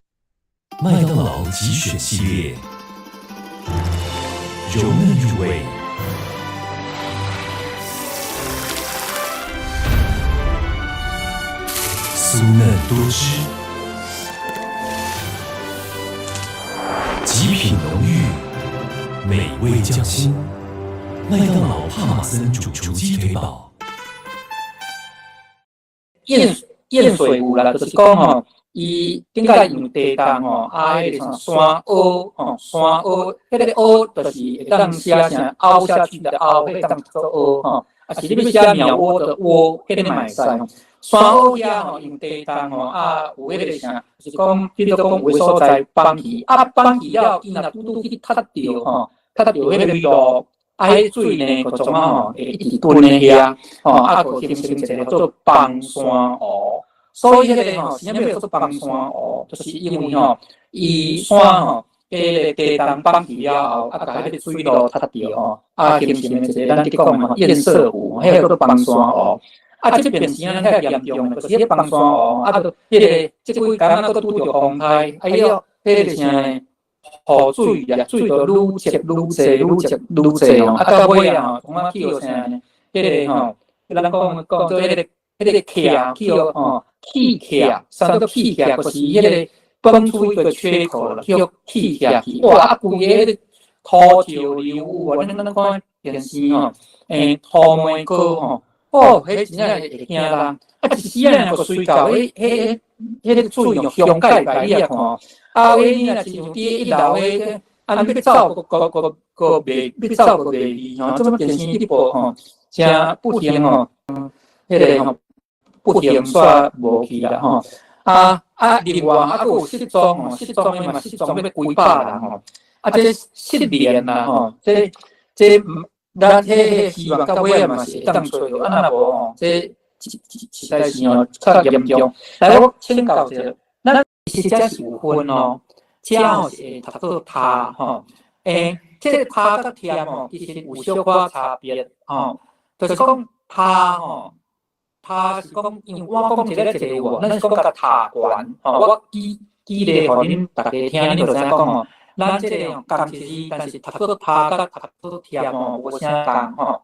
麥當勞極選系列，柔嫩入味，酥嫩多汁，極品濃郁，美味匠心。麥當勞帕瑪森主廚雞腿堡。堰水湖啦，就是講吼，伊頂擺用地動吼，啊，彼個啥山凹吼，山凹，彼个凹就是會當寫啥凹下去的凹，會當做凹吼，啊是你欲寫鳥窩的窩，彼个嘛會使吼。山凹遐吼，用地動吼，啊有彼個啥，就是講，比如講有的所在崩去，啊崩去了，伊若拄拄去踢著吼，踢著彼个路。啊，彼水呢，就創啊吼，會一直囤咧遐，吼，啊，就形成一個叫做崩山湖。所以彼个吼，啥物叫做崩山湖？就是因為吼，伊山吼，彼个地動崩去了後，啊，共彼个水路踢著吼，啊，形成一个咱咧講的堰塞湖，彼個叫做崩山湖。啊，這邊時啊，遐嚴重，就是彼崩山湖，啊，就彼个這幾工啊，閣拄著風災，哎喲，彼个啥呢？雨水啊，水就愈積愈濟，愈積愈濟吼，啊到尾啊吼，創啊去予啥呢？彼个吼，咱講講做彼个彼个徛去予吼氣徛，啥叫氣徛？就是彼个崩出一個缺口了，去予氣徛去。哇！啊，規个彼個土石流有無？咱看電視吼，土糜溝吼，哦，彼真正會驚人。啊，一時仔若隨到，彼彼彼个水用上蓋蓋，你來看。啊，彼你若親像佇一樓彼，啊，欲走閣閣閣閣袂，欲走閣袂利吼，這麼電視直播吼，誠不幸吼，彼个吼不幸煞無去啦吼。啊啊，另外啊，閣有失蹤吼，失蹤的嘛，失蹤欲幾百人吼。啊，這失聯啦吼，這這咱彼個希望到尾嘛是會當揣著，啊若無吼，這實在是吼較嚴重。來，我請教一下，咱其實這是有分哦，這吼是會讀做塔吼，欸，這個塔佮忝吼，其實有小可差別吼，就是講塔吼。塔是講，因為我講一個一個有無？咱是講共塔懸吼，我舉舉例予恁逐家聽，恁就知影講吼。咱這個吼仝一字，但是讀做塔佮讀做忝吼，無啥仝吼。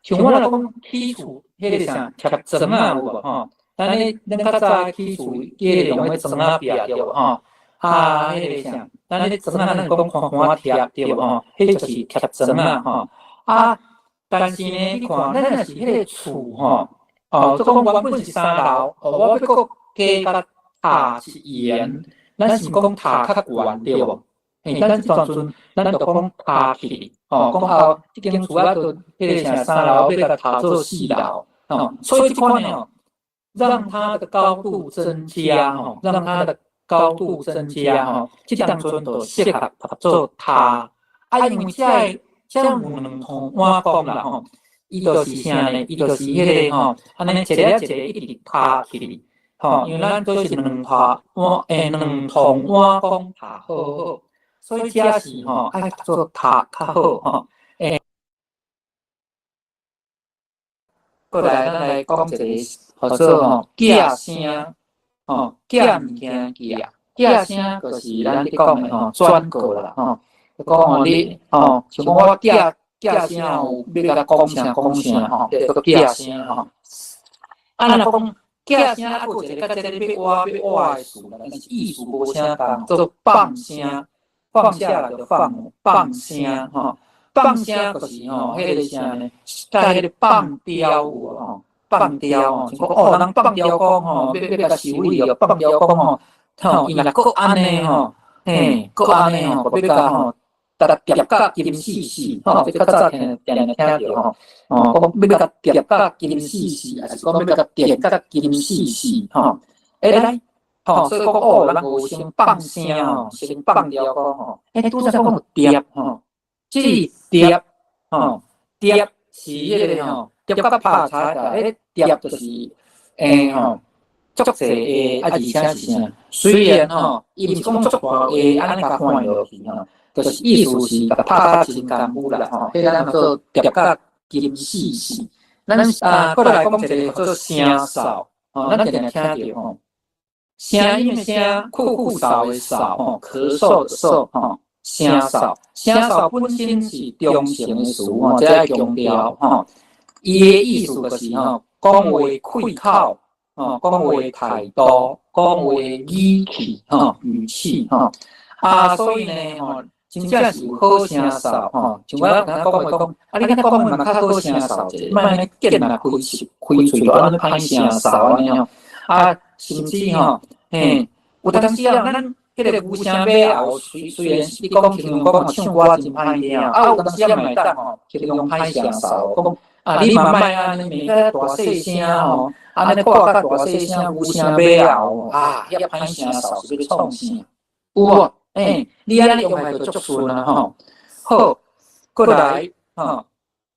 像我若講起厝，彼個啥疊磚仔有無吼？咱咧咱較早起厝，彼個用彼磚仔壁對無吼？啊，彼個啥？咱咧磚仔咱講寬寬疊對無吼？彼就是疊磚仔吼。啊，但是呢，你看咱若是彼個厝吼。哦，做講原本是三樓，哦，我欲閣加共塔是檐，咱是講塔較懸對無？嘿，咱這當陣咱就講塔去，哦，講後這間厝仔就彼個啥三樓欲共塔做四樓，哦，所以這款哦，讓它的高度增加，吼，讓它的高度增加，吼，這當陣就適合讀做塔。啊，因為這个這有兩套碗公啦，吼。伊就是啥呢？伊就是彼個吼，按呢一个一個一直塔起，吼，因為咱都是兩塔碗，欸，兩筒碗公塔好好，所以這是吼愛讀做塔較好吼。欸，過來咱來講一個，號做吼寄聲，吼寄物件寄，寄聲就是咱咧講的吼轉告啦，吼，就講吼你吼，像講我寄。寄聲有欲共講啥講啥吼，叫做寄聲吼。啊，若講寄聲，啊，閣有一個佮這个欲倚欲倚的詞啦，但是意思無啥仝，做放聲，放下來就放，放聲吼，放聲就是吼，彼个啥呢？佮彼个放刁有無吼？放刁吼，像講哦，人放刁講吼，欲欲共修理哦，放刁講吼，吼，伊若閣按呢吼，嘿，閣按呢吼，欲共吼。疊甲金死死，吼，這較早聽定定聽著吼，哦，講欲共疊甲金死死，抑是講欲共疊甲金死死，吼，欸來，吼，所以講哦，人有先放聲吼，先放掉講吼，欸，拄才講疊吼，這疊吼，疊是彼個吼，疊佮拍柴啦，彼疊就是欸吼，足濟个，啊而且是啥？雖然吼，伊毋是講足大个，按呢共看落去吼。就是意思是共拍甲真艱苦啦吼，彼咱叫做疊甲金死死。咱啊，閣來講一個叫做聲嗽，吼，咱定定聽著吼，聲音的聲，咳咳嗽的嗽，吼，咳嗽的嗽，吼，聲嗽，聲嗽本身是中性的詞吼，這愛強調吼。伊的意思就是吼，講話開口，吼，講話態度，講話語氣，吼，語氣，吼。啊，所以呢，吼，真正是有好聲嗽，吼，像我剛才講話講，啊，你講話嘛較好聲嗽者，莫按呢見啊開喙開喙就按呢歹聲嗽按呢吼，啊，甚至吼，嘿，有當時啊，咱彼個牛聲馬喉，雖雖然是你講形容講唱歌真歹聽，啊，有當時啊嘛會當吼，形容歹聲嗽，講啊，你嘛莫按呢罵甲大細聲吼，按呢掛甲大細聲，牛聲馬喉，啊，遐歹聲嗽是欲創啥？有無？欸，你按呢用來就足順啊吼。好，過來吼，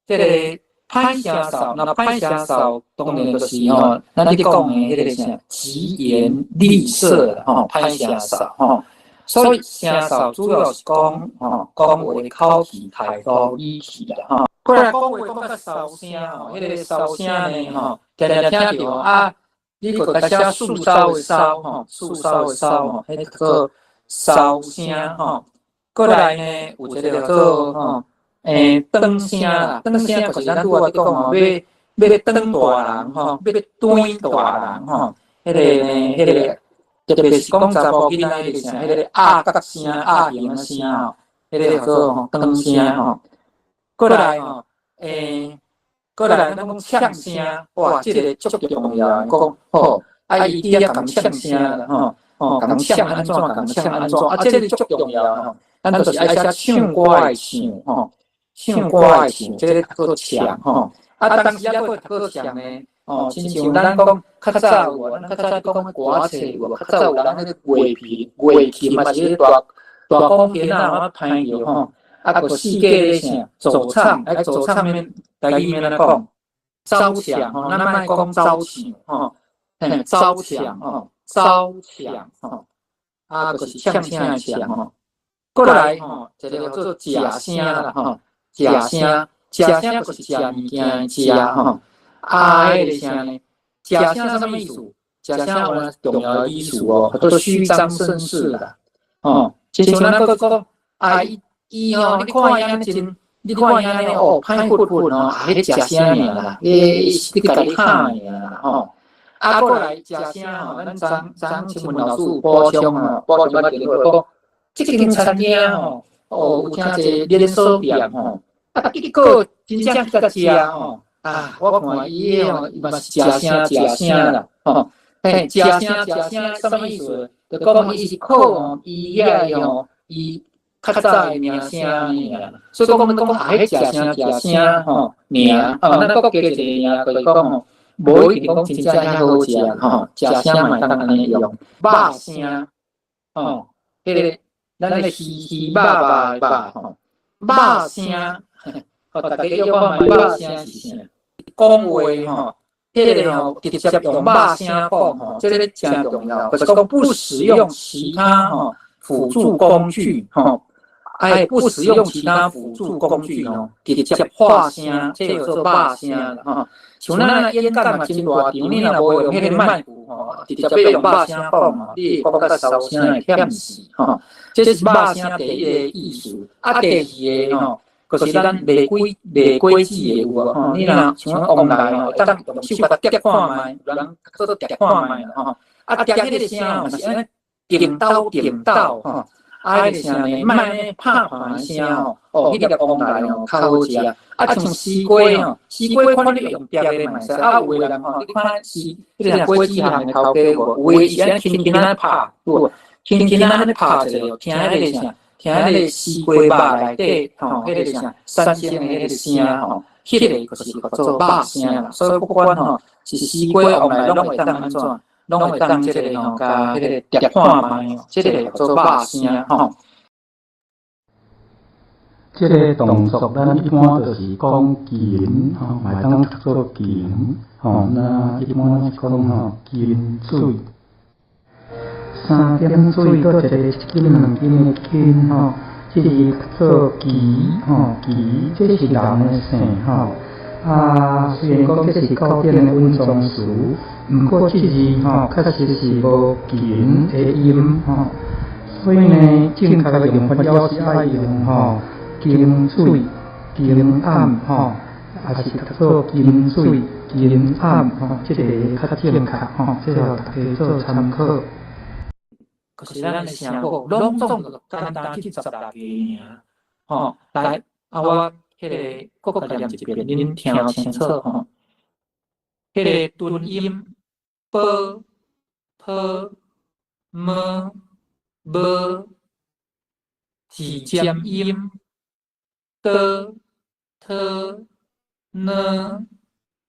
這個歹聲嗽，若歹聲嗽，當然就是吼，咱咧講的彼個啥，疾言厲色吼，歹聲嗽吼。所以聲嗽主要是講吼，講話口氣、態度、語氣啦吼。過來講話講較騷聲吼，彼個騷聲呢吼，定定聽著啊，你閣共寫四梢的梢吼，四梢的梢吼，彼個叫做騷聲吼，過來呢有一個叫做吼，欸，轉聲啦，轉聲就是咱拄仔佇講吼，欲欲轉大人吼，欲轉大人吼，彼個呢，彼個特別是講查埔囡仔彼個啥，彼個鴨角聲、鴨型聲吼，彼個叫做吼轉聲吼。過來吼，欸，過來咱講嗆聲，哇，這個足重要的，講吼，啊伊佇遐共嗆聲啦吼。哦，共嗆按怎，共嗆按怎，啊，這個足重要吼。咱就是愛寫唱歌的唱吼，唱歌的唱，這個讀做嗆吼。啊，當時猶閣讀做嗆呢，哦，親像咱講較早有無？咱較早講歌仔冊有無？較早有人彼個樂器、樂琴嘛是彼大大鋼琴啊，彈著吼。啊，閣四界咧啥？走唱，愛走唱面台語欲按怎講？走唱吼，咱莫講走唱吼，嘿，走唱吼，走唱吼，啊，就是唱聲的唱吼。過來吼，一個叫做食聲啦吼，食聲，食聲就是食物件的食吼。啊，彼個啥呢？食聲啥物意思？食聲有重要的意思哦，叫做虛張聲勢啦。吼，親像咱閣講啊，伊伊吼，你看伊按呢真，你看伊按呢哦，歹翕翕吼，啊，彼食聲爾啦，彼是咧共你嚇爾啦吼。啊，過來食聲吼，咱昨昨請問老師有補充吼，補充我電話講，這間餐廳吼，哦，有聽一個連鎖店吼，啊，結果真正去共食吼。啊，我看伊吼，伊嘛是食聲食聲啦，吼，嘿，食聲食聲啥物意思？就講伊是靠吼，伊遐個吼，伊較早的名聲爾啦，所以講阮講啊，彼食聲食聲吼，爾，哦，咱閣加一個爾，就是講吼，無一定講真正遐好食吼，食聲嘛會當按呢用，肉聲，吼，彼個咱個魚魚肉肉的肉吼，肉聲，吼，大家約看覓肉聲是啥？講話吼，彼個吼直接用肉聲講吼，這個誠重要，就是講不使用其他吼輔助工具吼，哎，不使用其他輔助工具吼，直接發聲，這叫做肉聲啦吼。像咱演講嘛真大場，你若無用彼個麥克吼，直接欲用肉聲講吼，你會講甲沙聲會忝死吼。這是肉聲第一個意思，啊，第二個吼。就是咱賣果賣果子的有無吼？你若像阮王來吼，會當用手共夾看覓，有人做夾看覓吼。啊，夾彼個聲吼是按呢叮當叮當吼，啊，彼個聲呢，莫按呢拍盤的聲吼，哦，彼粒王來吼較好食。啊，像絲瓜吼，絲瓜看你用夾的嘛會使，啊，有的人吼，你看絲，彼個果子行的頭家無？有的是按呢輕輕按呢拍，有無？輕輕按呢拍一下，聽彼個聲。聽彼個絲瓜肉內底吼，彼個啥產生的彼個聲吼，彼個就是叫做肉聲啦。所以不管吼是絲瓜王來，攏會當按怎，攏會當這個吼，共彼個疊看覓，這個叫做肉聲吼。這個動作，咱一般就是講琴吼，嘛會當讀做琴吼。那一般是講吼金水。三點水，閣一個一斤兩斤的斤吼，這字讀做奇吼，奇，這是人的姓吼。啊，雖然講這是較頂的穩重詞，毋過這字吼確實是無琴的音吼，所以呢，正確的用法了是愛用吼金水、金暗吼，抑是讀做金水、金暗吼，這個較正確吼，這予大家做參考。可是咱的聲母攏總就簡單去十六個爾，吼，來，啊我彼個閣共念一遍，恁聽清楚吼。彼個吞音 b、p、m、b，舌尖音 d、t、n、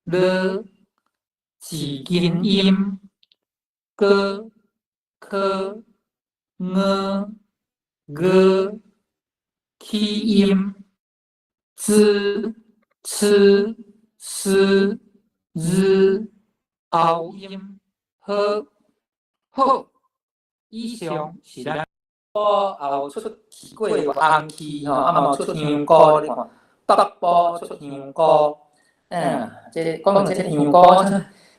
l，舌根音 g、k、ng、g，起音 z、ch、s、z，拗音 h。好，以上是咱我也有出去過紅柿吼，啊嘛有出香菇，你看北部出香菇，嗯，這講到這香菇，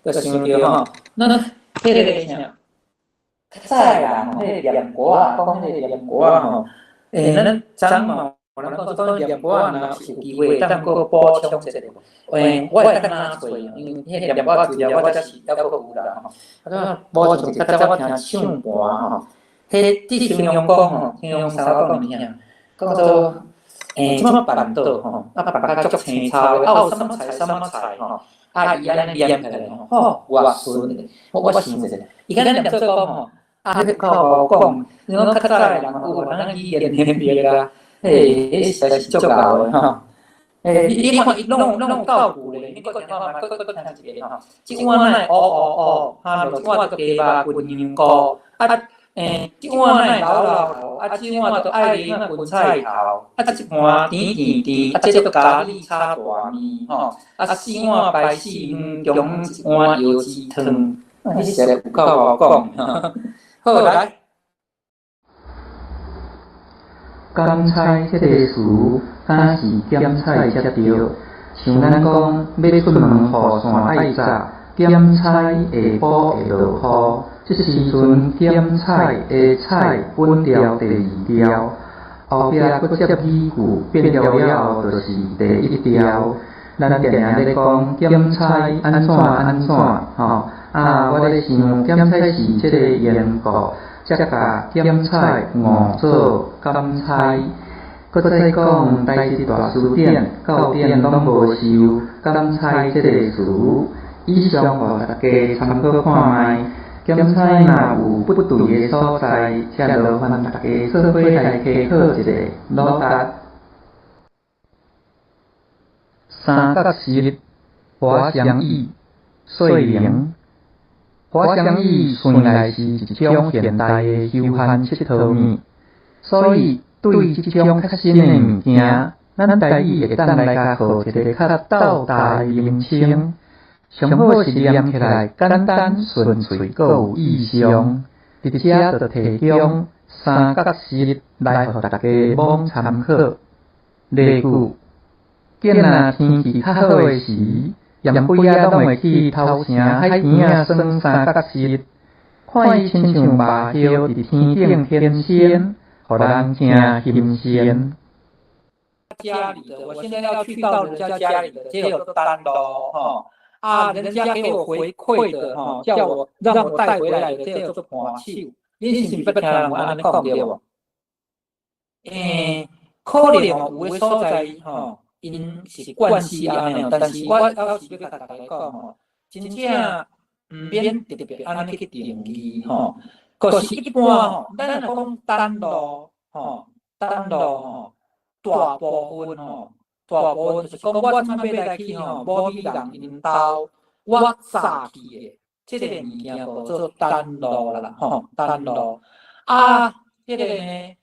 就想著吼，咱彼個啥？較早的人吼，彼個念歌仔，講彼個念歌仔吼，欸，咱昨嘛有人講說念歌仔若是有機會當閣補充一下，欸，我會當哪揣？因為彼個念歌仔資料我遮是猶閣有啦吼。啊，補充一下，較早我聽唱盤吼，彼佇形容講吼，形容啥講物件，講做欸，這馬辦桌吼，啊辦甲足青草的，啊有啥物菜啥物菜吼，啊伊按呢念起來吼，吼偌順的，我想一下，伊敢若念做講吼，啊，彼較無講，因為較早的人有咱語言能力啊，嘿，彼實在是足𠢕的吼。欸，你看伊攏有道具咧，你閣聽看覓，閣聽一个吼。這碗乃烏烏烏，哈，這碗就雞肉鸸鹋菇，啊，欸，這碗乃老老頭，啊，這碗就愛奶葷菜頭，啊，這盤甜甜甜，啊，這就咖喱炒大麵，吼，啊，四碗白四黃中一碗藥汁湯，啊，彼實在有夠喉講，好來。檢采這个詞，敢是檢采才對。像咱講欲出門雨傘愛紮，檢采下晡會落雨。這時陣檢采的采穩調第二調，後壁閣接語句變調了後，就是第一調。咱定定咧講檢采按怎按怎吼，啊，我咧想檢采是這個緣故。才共檢采誤做檢采，閣再講台語大辭典、教典攏無收檢采這個詞，以上予大家參考看覓。檢采若有不對的所在，請勞煩大家做伙來稽考一下，努力。三角實，華翔椅，細玲。華翔椅算來是一種現代的休閒𨑨迌物，所以對這種較新的物件，咱台語會當來共號一个較鬥大的名稱，上好是念起來簡單順喙，閣有意象。佇遮就提供三角實來予大家罔參考。例句：囝若天氣較好的時，艷鬼仔攏會去頭城海邊仔耍三角實，看伊親像麻葉佇天頂翩躚，予人誠欣羨。家裡的，我現在要去到人家家裡的，這有單咯，吼啊，人家給我回饋的，吼，叫我讓我帶回來的，這叫做伴手。你是毋是捌聽人按呢講對無？欸，可能吼有的所在吼，𪜶是慣勢按呢，但是我猶是欲共大家講吼，真正毋免特別按呢去定義吼，就是一般吼，咱若講單路吼，單路吼，大部分吼，大部分就是講我這擺欲來去吼，某某人𪜶兜，我早去的，這個物件叫做單路啦，吼，單路。啊，彼個呢，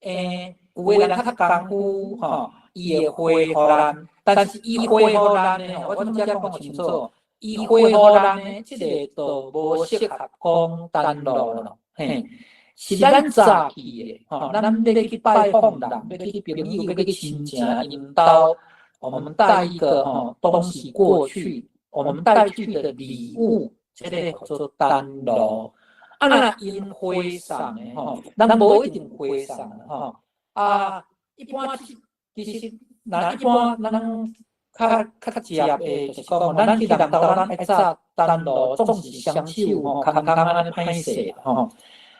欸，有的人較功夫吼。伊會回予咱，但是伊回予咱的吼，我這講清楚，伊回予咱的這個就無適合講單路咯，嘿，是咱早去的，吼，咱欲去拜訪人，欲去朋友，欲去親情𪜶兜，我們帶一個吼東西過去，我們帶去的禮物，這個叫做單路。啊，若𪜶回送的吼，咱無一定回送吼，啊，一般。其實，若一般咱較較直接的，就是講，咱去人兜，咱愛紮單路，總是雙手吼，空空按呢歹勢吼。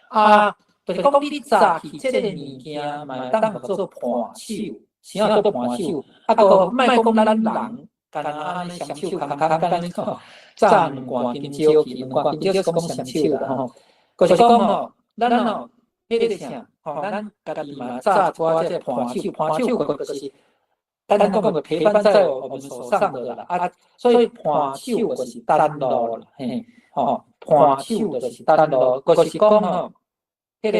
啊，就是講你紮去這个物件，嘛會當做伴手，啥叫做伴手？啊，閣莫講咱人，干焦按呢雙手空空按呢吼，紮兩罐香蕉去，兩罐香蕉是講雙手啦吼。就是講吼，咱吼。彼个啥，吼，咱家己嘛紮一寡這個伴手，伴手就是咱講的陪伴在我們手上的啦，啊，所以伴手就是單路啦，嘿，吼，伴手就是單路，就是講吼，彼個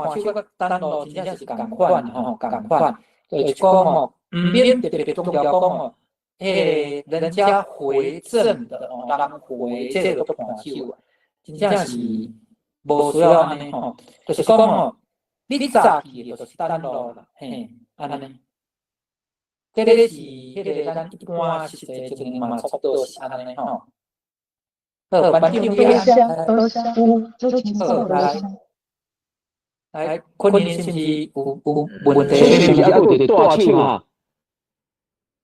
伴手佮單路真正是仝款吼，仝款，就是講吼，毋免特別強調講吼，彼個人家回贈的哦，人回這個伴手，真正是。無需要按呢吼，就是講吼，你早去的就是單路啦，嘿，按呢。這个是彼个咱一般實際情形嘛，差不多是按呢吼。好，班長，多謝多謝，有足清楚。來，來，昆凌是毋是有問題？是毋是猶有帶手啊？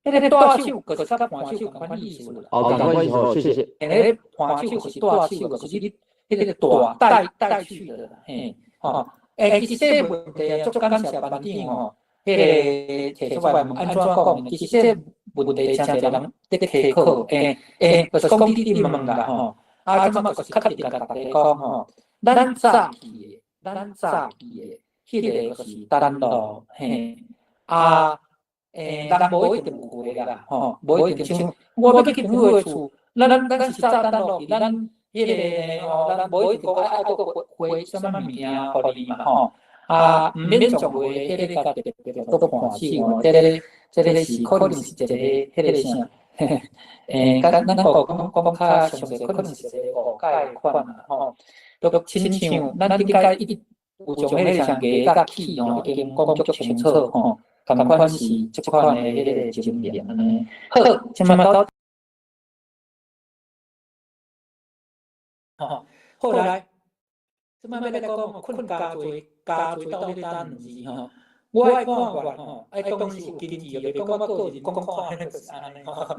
彼個帶手就是佮伴手仝款意思啦。哦，仝款意思，謝謝。欸，伴手就是帶手，就是你。彼個帶帶去的，嘿，吼，欸，其實這個問題啊，足感謝班長吼，彼個提出來問按怎講？其實這個問題誠濟人佇咧稽考，欸欸，就是講你你問問啦吼，啊，這擺就是較直共大家講吼，咱早去的，咱早去的，彼個就是單路，嘿，啊，欸，人無一定有厝的啦，吼，無一定像我欲去朋友的厝，咱是早等落去，咱彼个吼，咱無一定講愛閣回啥物物件予你嘛，吼。啊，毋免將話彼个共特別閣換手吼，這個是可能是一個彼個啥？咱講講較詳細，可能是一個誤解款啦，吼。都親像咱頂擺一有將彼個啥牙佮齒吼，已經講足清楚吼，仝款是這款的彼個情形按呢。好，這擺到，吼，好來，這擺欲來講睏加濟，加濟到底單兩字吼。我的看法吼，愛當是有根據的，袂講我個人講看就是按呢吼。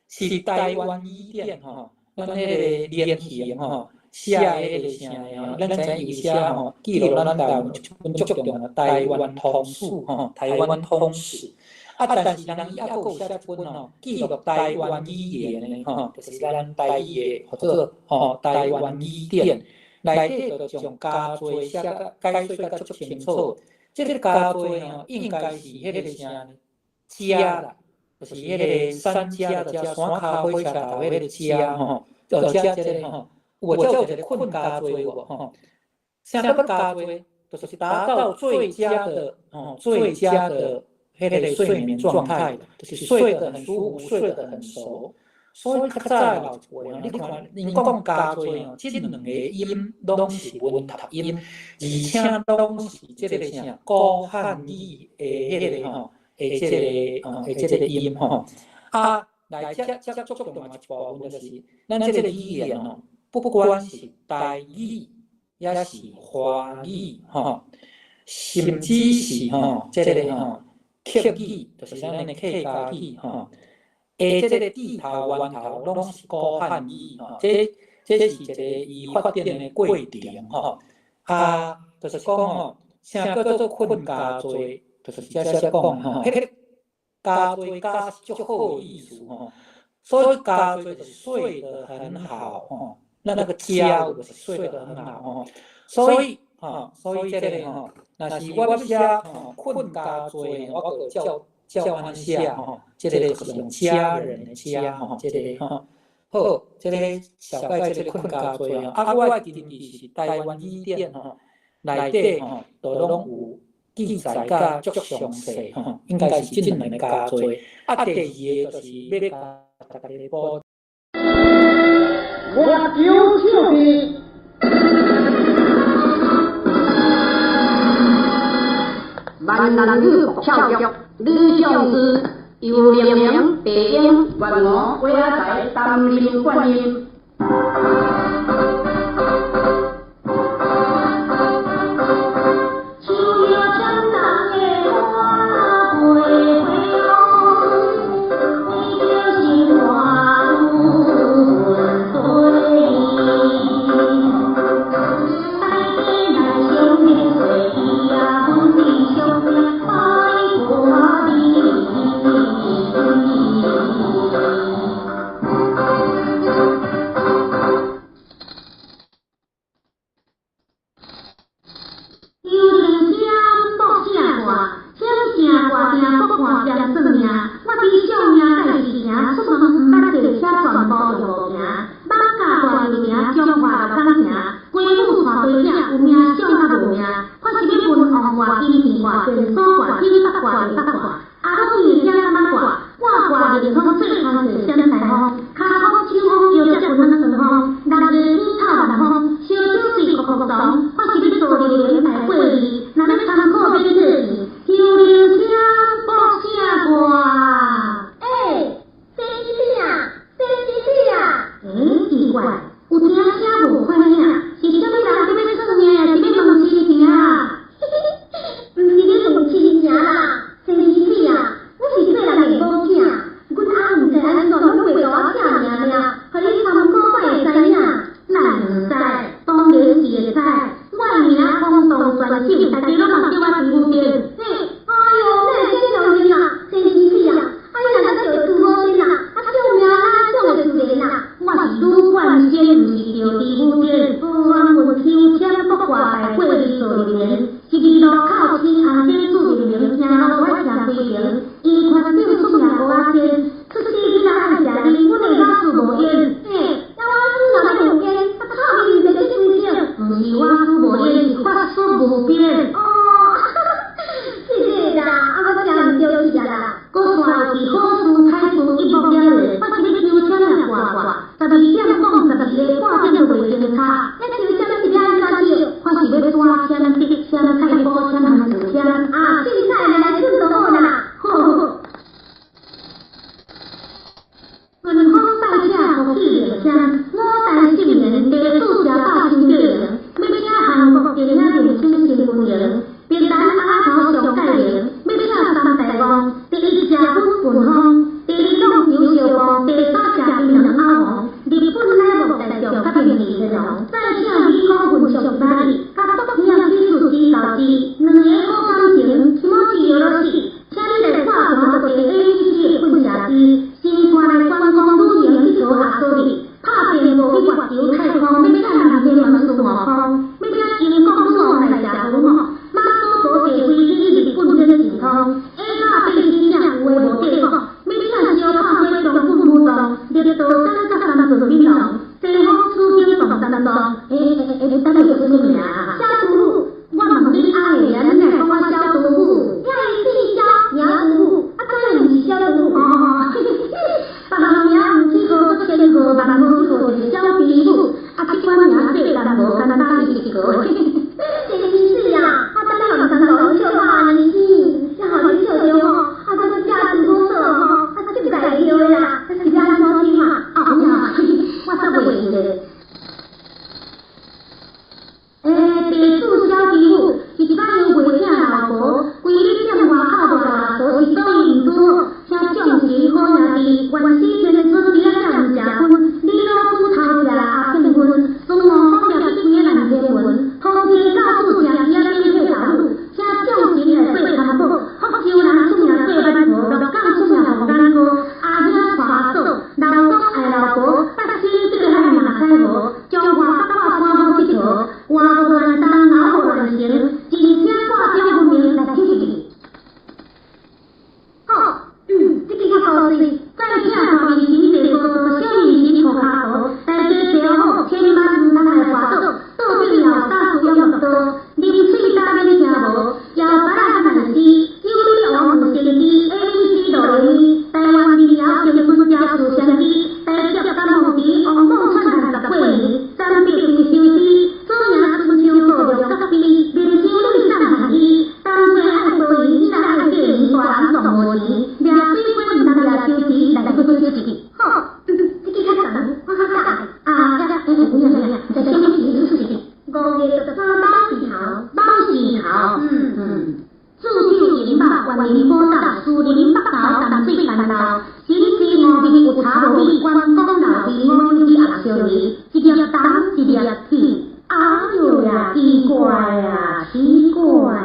是台灣語典吼，咱彼個連行吼寫彼個啥吼，咱知影伊寫吼記錄咱台灣一本足重要台灣通史吼，台灣通史。啊，但是人伊猶閣有寫一本吼記錄台灣語言的吼，就是咱台語的號做吼台灣語典，內底就將加濟寫甲解說甲足清楚。這個加濟吼，應該是彼個啥遮啦，就是彼個三家的遮，山跤火車頭彼個遮吼，就遮這個吼，有才有一個睏加濟無吼？啥叫加濟？就是達到最佳的吼，最佳的彼個睡眠狀態，就是睡得很舒服，睡得很熟。所以較早老一輩吼，你看𪜶講加濟吼，這兩個音攏是文讀音，而且攏是這個啥古漢語的彼個吼，的這個吼，的這個音吼。啊，來這這足重要一部分就是，咱這個語言吼，不管是台語，抑是華語吼，甚至是吼這個吼客語，就是咱的客家語吼。的這個字頭源頭攏是古漢語吼，這是一個伊發展的過程吼。啊，就是講吼，啥叫做睏加濟，就是這寫講吼，彼個加濟加是足好的意思吼。所以加濟就是睡得很好吼，那個加就是睡得很好吼。所以吼，所以這個吼，若是我欲寫吼睏加濟，我閣照。照按寫吼，這個就是用家人的家吼，這個吼好，這個小解這個睏加濟吼，啊，我的根據是台灣語典吼，內底吼都攏有記載甲足詳細吼，應該是這兩個加濟。啊，第二個就是欲共大家補。我求唱片。閩南語國巧劇，呂尚志由黎明、白英、袁吳、魏阿才擔任灌音。觀音寶塔，士林北投淡水番路，新店五味有茶無米，關公老味五柳阿小魚，一粒銅一粒鐵，哎喲呀，奇怪啊，奇怪啊！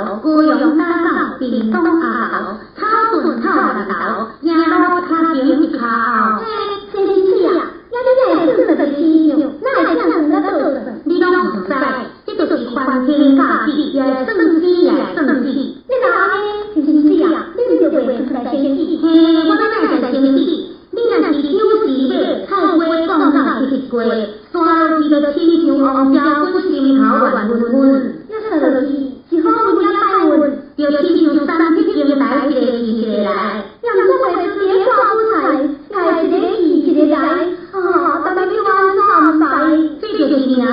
頭，高雄打狗，屏東阿猴，草屯草日頭，行路跤前一跤後。嘿，先生啊，呀你哪會算到這市場，哪會請人來倒算？你攏毋知，這就是凡天教子，也會算死，也會算死。你若按呢，先生啊，你毋著袂出來生死？嘿，我欲哪會來生死？你若是九時尾，菜瓜講到乞乞瓜，煞落去就親像王昭君心頭亂暈暈。呀，煞落去是好運抑歹運？就親像三匹金來，一個去一個來。也毋過袂輸一個掛夫菜，來一個去一個來，啊，但欲要按怎毋知？這就是命底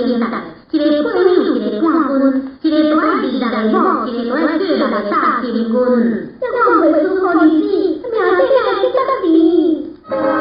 天代，一個配有，一個冠軍，一個著愛26个某，一個著愛嫁6个大金軍。也講袂輸好日子，命底哪會這甜？听，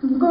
听歌，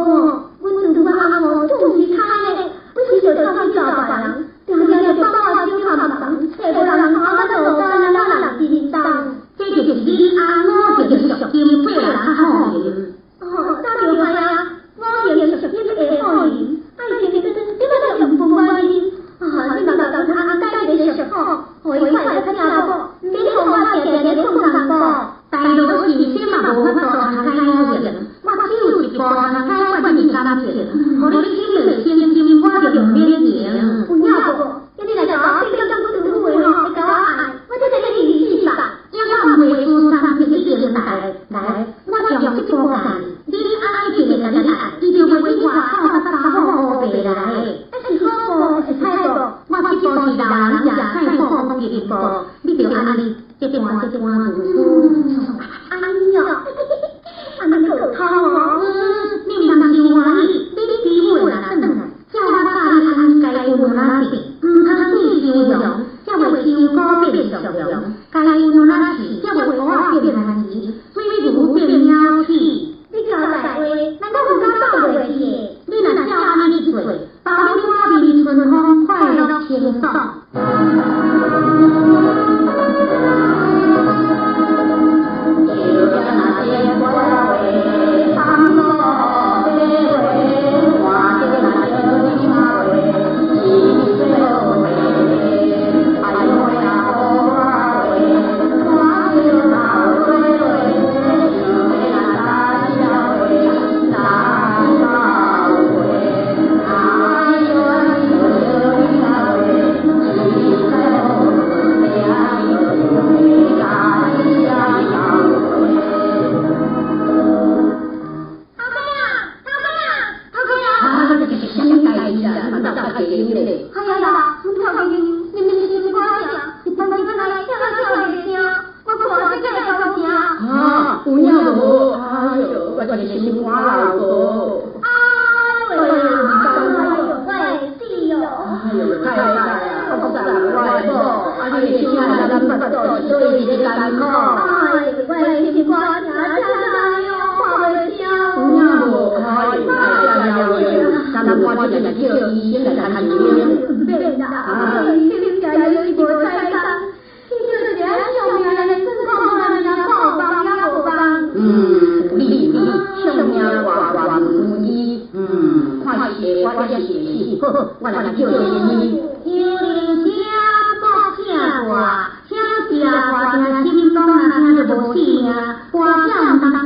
听心肝，听就無死命，歌聲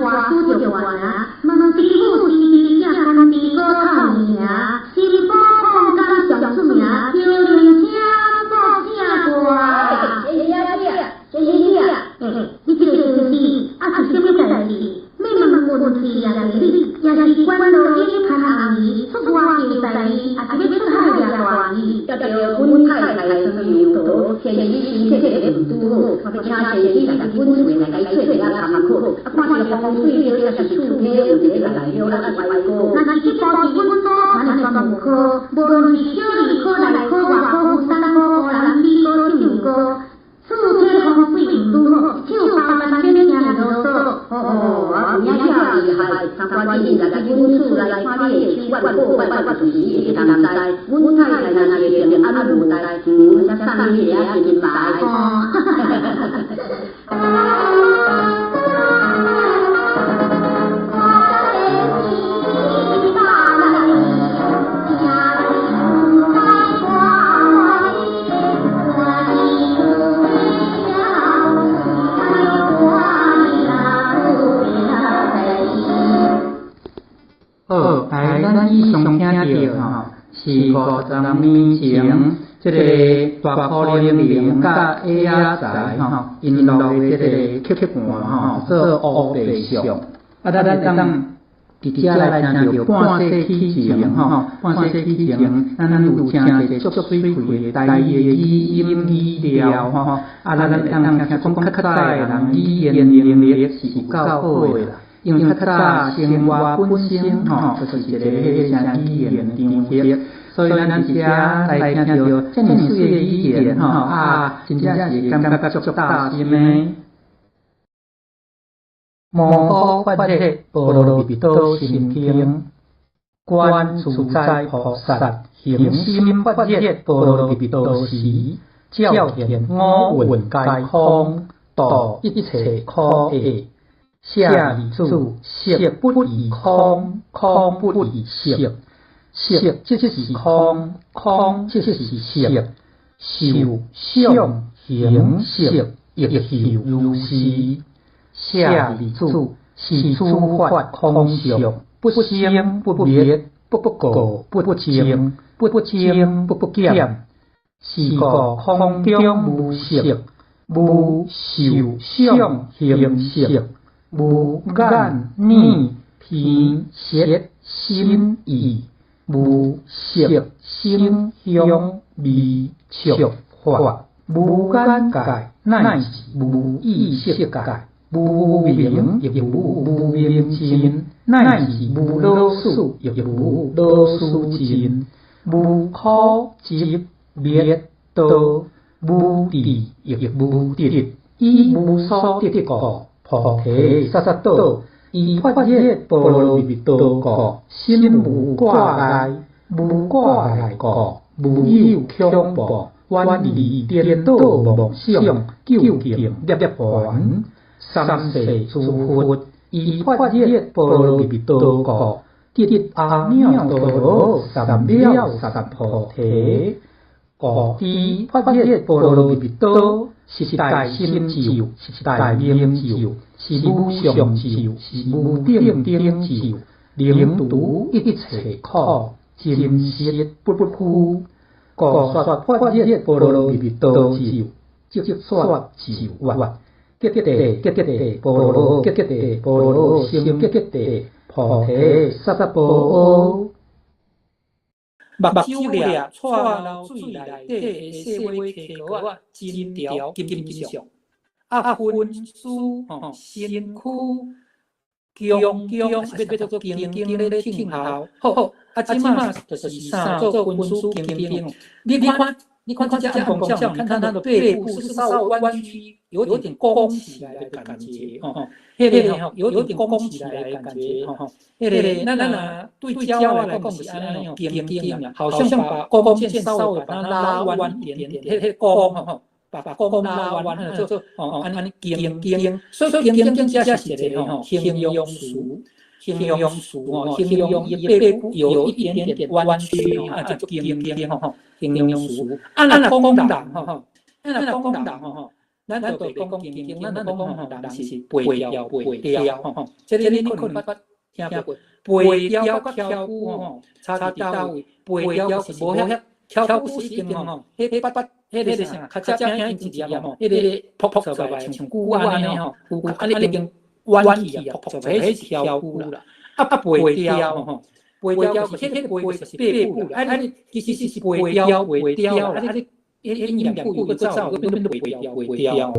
你，也是關落英潘阿姨出外求大醫，也是欲出海掠大魚。接著阮太太湯油桃，先生身體毋拄好，我欲請先生來阮厝來共伊做一下參考。啊，看是風水好，抑是厝體有一个內了，抑是歪高。若是這部是阮祖傳的專門科，無論是小兒科、內科、外科、婦產科、烏人、米科、手科，厝體風水毋拄好，手包辦免驚囉嗦。哦，啊，有影遮厲害，趕緊來去阮厝來看你的手腕好歹，我就是會當知。阮太太若會平安無代，才送你一下金牌。哦。好，來，咱以上聽著吼，是50年前，這个大箍玲玲佮矮仔才吼，𪜶錄的這个曲曲盤吼，做烏白相。啊，咱會當直接來聽著半世紀前吼，半世紀前，咱有聽一個足媠氣的台語的語音語調吼，啊，咱會當聽講較早的人語言能力是有夠好的啦。因為較早生活本身吼，就是一個啥語言場合，所以咱佇遮來聽著遮爾媠的語言吼，啊，真正是感覺足貼心的。摩訶發熱波羅蜜多心經，觀自在菩薩行深發熱波羅蜜多時，照見五蘊皆空，度一切苦厄。舍利子，色不異空，空不異色，色即是空，空即是色，受想行識亦是如是。舍利子，是諸法空相，不生不滅，不過不增，不增不減。是故空中無色，無受想行識。無眼耳鼻舌身意，無色聲香味觸法，無眼界，乃至無意識界，無明亦無無明盡，乃至無老死亦無老死盡，無苦集滅道，無智亦無得，以無所得故。菩提薩埵多，依發熱波羅蜜多故，心無掛礙，無掛礙故，無有恐怖，遠離顛倒妄想，究竟涅槃。三世諸佛依發熱波羅蜜多故，得阿耨多羅三藐三菩提。故知發熱波羅蜜多，是大心咒，是大明咒，是無上咒，是無頂頂咒，能除一切苦，真實不虛。故說發熱波羅蜜多咒，即說咒曰：吉吉地吉吉地波羅吉吉地波羅僧吉吉地菩提薩埵波。目睭掠蔡流水內底的細尾溪膏仔，真條金金相，啊，分屍吼身軀強強，欲做堅堅咧聽候，好，啊，這馬就是啥做分屍堅堅。你看，你看這隻暗光少，你看它的背部是稍微彎曲，有點弓起來的感覺，吼，彼个吼有點弓起來的感覺，吼，彼个咱若對鳥來講是按呢堅堅啊，好像把弓箭稍微把它拉彎一點點，彼个弓吼，把弓拉彎，做做哦按呢堅堅，所以說堅堅這是一個吼形容詞，形容詞哦，形容伊背部有一點點彎曲，啊，就堅堅吼，形容詞。啊，咱若講人吼吼，咱若講人吼吼，咱就袂講堅堅，咱就講吼人是背調背調吼吼，這個你可能捌聽過，背調佮挑骨吼，差佇佗位？背調是無遐挑骨是已經吼，彼彼捌彼个啥，較早聽一粒吼，彼个噗噗出來像龜按呢吼，有按呢已經彎起啊，噗噗出來，彼是挑骨啦。啊背雕吼，背雕是彼個背就是背部，啊你其實是背雕背雕，啊你彼彼念句閣走，閣變背雕背雕。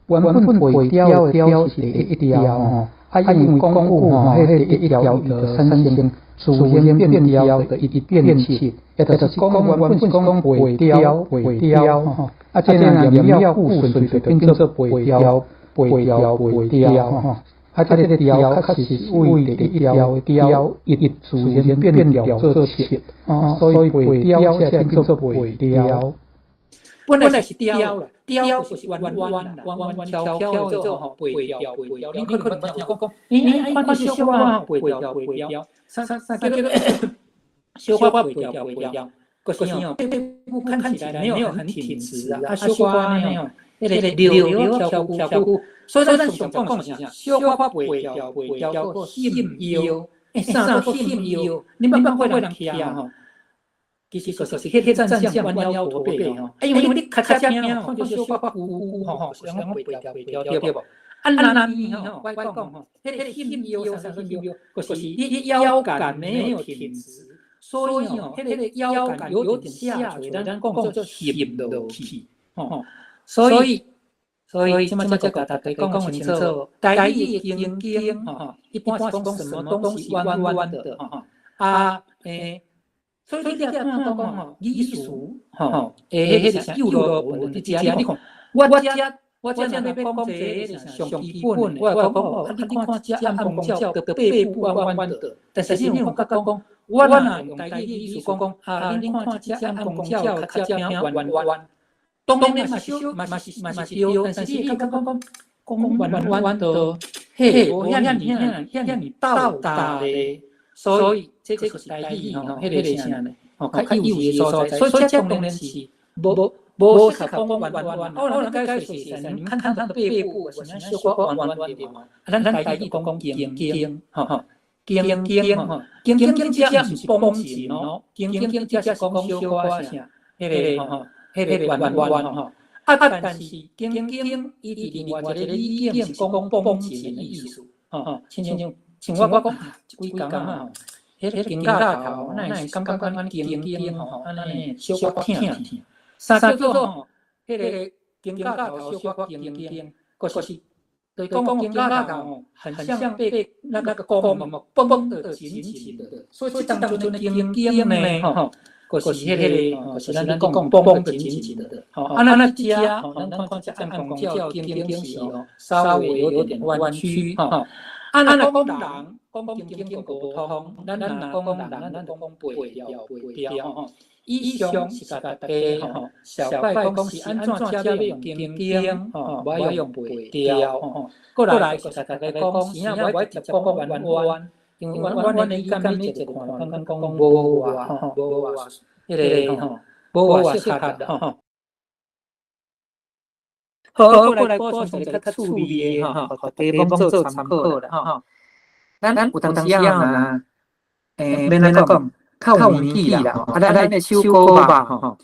原本背雕的雕是第一條吼，啊因為講久吼，彼個第一條伊就產生自然變調，就一直變七，也就是講原本是講背雕背雕吼，啊這若念了句順序就變做背雕背雕背雕吼，啊這個雕確實是為第一條的雕一直自然變調做七，哦，所以背雕才變做背雕。本來是雕啦，雕就是彎彎啦，彎彎翹翹做吼，背雕背雕。你可能講講，欸，看小可背雕背雕，啥啥啥叫做小可背雕背雕，就是哦，背部看起來沒有很挺直啊，啊小可按呢哦，彼個溜溜翹翹翹，所以咱上講是啥？小可背雕背雕個翕腰，欸，啥叫翕腰？你捌看過人徛吼？其實就是彼個站相彎腰駝背吼，啊，因為你較較正吼，看著小可有有吼，是講背雕背雕對無？啊，若伊吼，我講吼，彼個翕腰啥翕腰，就是你腰桿沒有挺直，所以吼，彼個腰桿有點下垂，咱講做翕落去，吼，所以這馬才共大家講清楚，台語的經經吼，一般是講什麼東西彎彎的，吼，啊，欸。所以你掠看講吼，語詞吼，欸，彼個啥幼落文佇遮，你看，我遮欲講這個啥上基本的，我講哦，啊，你看這按公鳥的背部彎彎的，但是你有感覺講，我若用台語意思講講，啊，你看這按公鳥較較彎彎，當然嘛是嘛是嘛是對，但是你感覺講講彎彎的，嘿，無遐爾遐遐爾到達咧，所以這個是台語吼，彼個啥呢？吼，較幼稚的所在，所以這當然是無無適合講彎彎。哦，咱解說是，你看看它的背部，是小可彎彎的對嗎？啊，咱台語講講肩肩，吼吼，肩肩吼，肩肩這毋是崩琴哦，肩肩這是講小可啥，彼個吼，彼個彎彎吼。啊，但是肩肩伊佇另外一個語境是講崩琴的意思，吼吼，親像像我講這幾工啊。彼個肩胛頭，哪會感覺按呢肩肩吼，按呢小可疼疼。啥叫做吼？彼個肩胛頭小可肩肩，就是就是講肩胛頭吼，很像被那個弓繃繃得緊緊的。所以這當陣的肩肩呢，吼，就是彼個，就是咱講繃得緊緊的。吼，啊，咱咱遮，咱看這按公鳥肩肩是哦，稍微有點彎曲，吼。啊，咱若講人。講肩肩無通，咱若講人，咱講背雕背雕吼。以上是共大家吼，小概講是按怎才欲用肩肩吼，無愛用背雕吼。過來就是大家講，啥無愛直接講彎彎，因為彎彎的語感你一個看，感覺講無偌吼，無偌彼個吼，無偌適合吼。好，過來補充一個較趣味的吼，予大家攏做參考啦吼。咱有當時啊，欸，欲按怎講，較有年紀啦，啊，咱的手鼓吧，吼，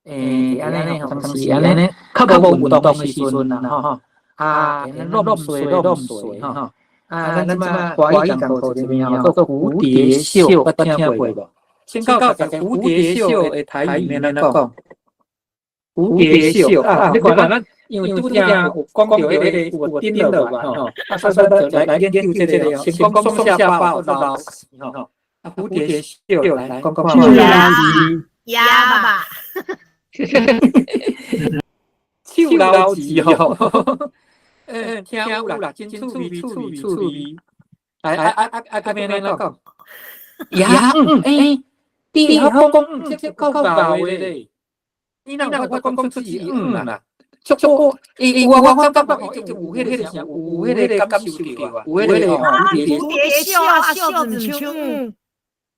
欸，按呢吼，當時按呢，較無運動的時陣啦，吼吼，啊，弄水弄水，吼吼，啊，咱這馬華語講課這邊叫做蝴蝶袖，捌聽過無？先教大家蝴蝶袖的台語欲按怎講？蝴蝶袖啊，你看咱因為拄才有講著彼個有頂落嘛，吼，啊，所以咱就來研究這個，先講雙下巴有老吼，啊，蝴蝶袖來講講看。鴨吧，手老字吼，欸，聽有啦，真趣味，趣味，趣味。來，啊啊啊啊，欲按怎講？鴨，欸，你曉講這夠老的咧。你若有法講出是嗯啦，足足，伊我感覺伊就有彼個啥，有彼個感受著啊，有彼個吼。蝴蝶袖啊，袖子手。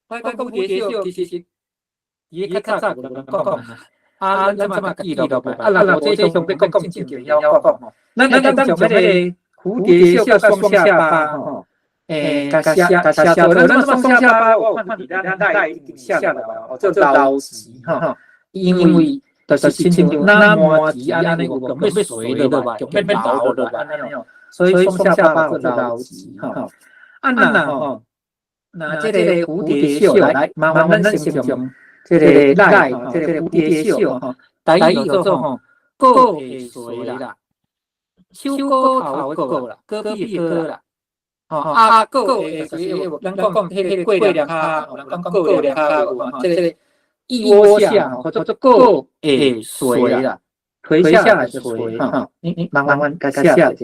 我講蝴蝶袖其實是，伊較早有人講講，啊，咱這馬記錄落來，啊，咱這上欲講真正就曉講吼。咱從彼個蝴蝶袖雙下巴吼，欸，共寫共寫做，咱這馬雙下巴，我看佇咱內已經寫落來哦，做老詞吼，因為。就是親像那麻糍按呢，有強欲垂落來，強欲流落來按呢，所以雙下巴做老詞吼。啊若吼，那這個蝴蝶袖來，麻煩咱先將這個來，這個蝴蝶袖吼，台語叫做吼過下垂啦，手過頭的過啦，戈壁的戈啦，吼啊過下垂，咱講彼個過兩跤，咱講過兩跤有無？這個腋窩下吼，叫做過下垂啦，垂下來的垂，吼，你慢慢共寫者，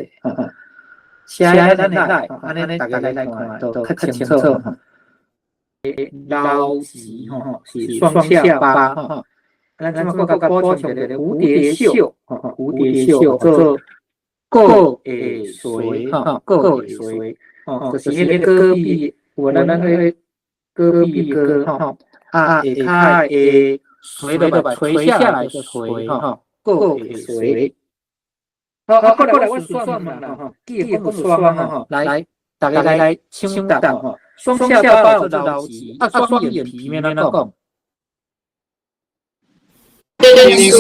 寫咱的來，按呢大家來看都較清楚吼。老字吼是雙下巴吼，咱這馬閣補充一個蝴蝶袖，蝴蝶袖做過下垂吼，過下垂吼，就是彼個戈壁，有咱彼個戈壁戈吼，啊下跤的垂落來，垂下來的垂吼，過下垂。好，好，過來我算問啦吼，記得講雙吼，來，大家來搶答吼。雙下巴做老字，啊，雙眼皮欲按怎講？丁唇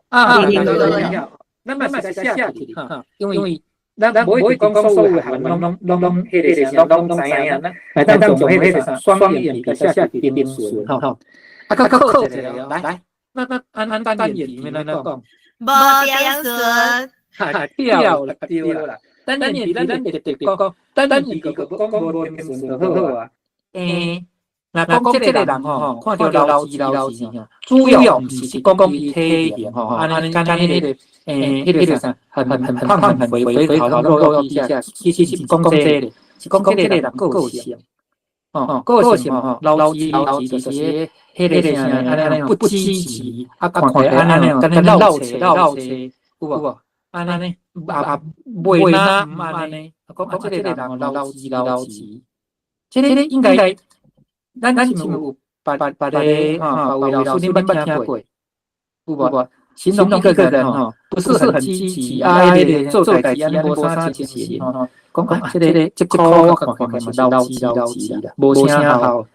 啊，對對對，咱嘛是寫起哈，因為咱無一定講所有學問攏攏攏彼個啥，攏攏知影，咱來當從彼個啥雙眼皮寫丁唇吼，啊，閣考一個來，那按按單眼皮欲按怎講？無丁唇，哈，對啦對啦。單眼皮，咱咱特特講，單眼皮閣講無丁唇就好啊。若講這個人吼，看著老字老字吼，主要毋是講伊體型吼，按按簡單彼個彼個啥，很很很胖很肥肥頭肉肉底下，其實是講這個，是講這個人個性，吼個性吼，老字老字就是彼個啥，按按不積極，啊看起來按按呢，敢若老冊老冊，有無？按呢，啊，袂哪毋按呢？講啊，這個人老字老字，這個應該，咱是毋有別別個哈？別位老師恁捌聽過？有無？形容一個人吼，不是很積極啊，彼個做代誌按呢無啥精神吼。講啊，這個這箍我看看嘛是老字老字啦，無啥效。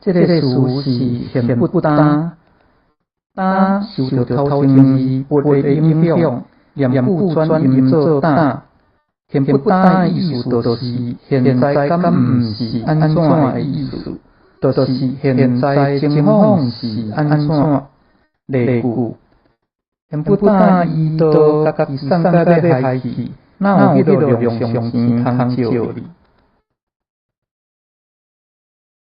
這個詞是現不擔，擔受著頭前字不的影響，念句轉音做擔。現不擔的意思就是現在敢毋是按怎的意思，就是現在情況是按怎。例句：現不擔伊都共家己送甲欲害去，哪有彼落量上錢通借你？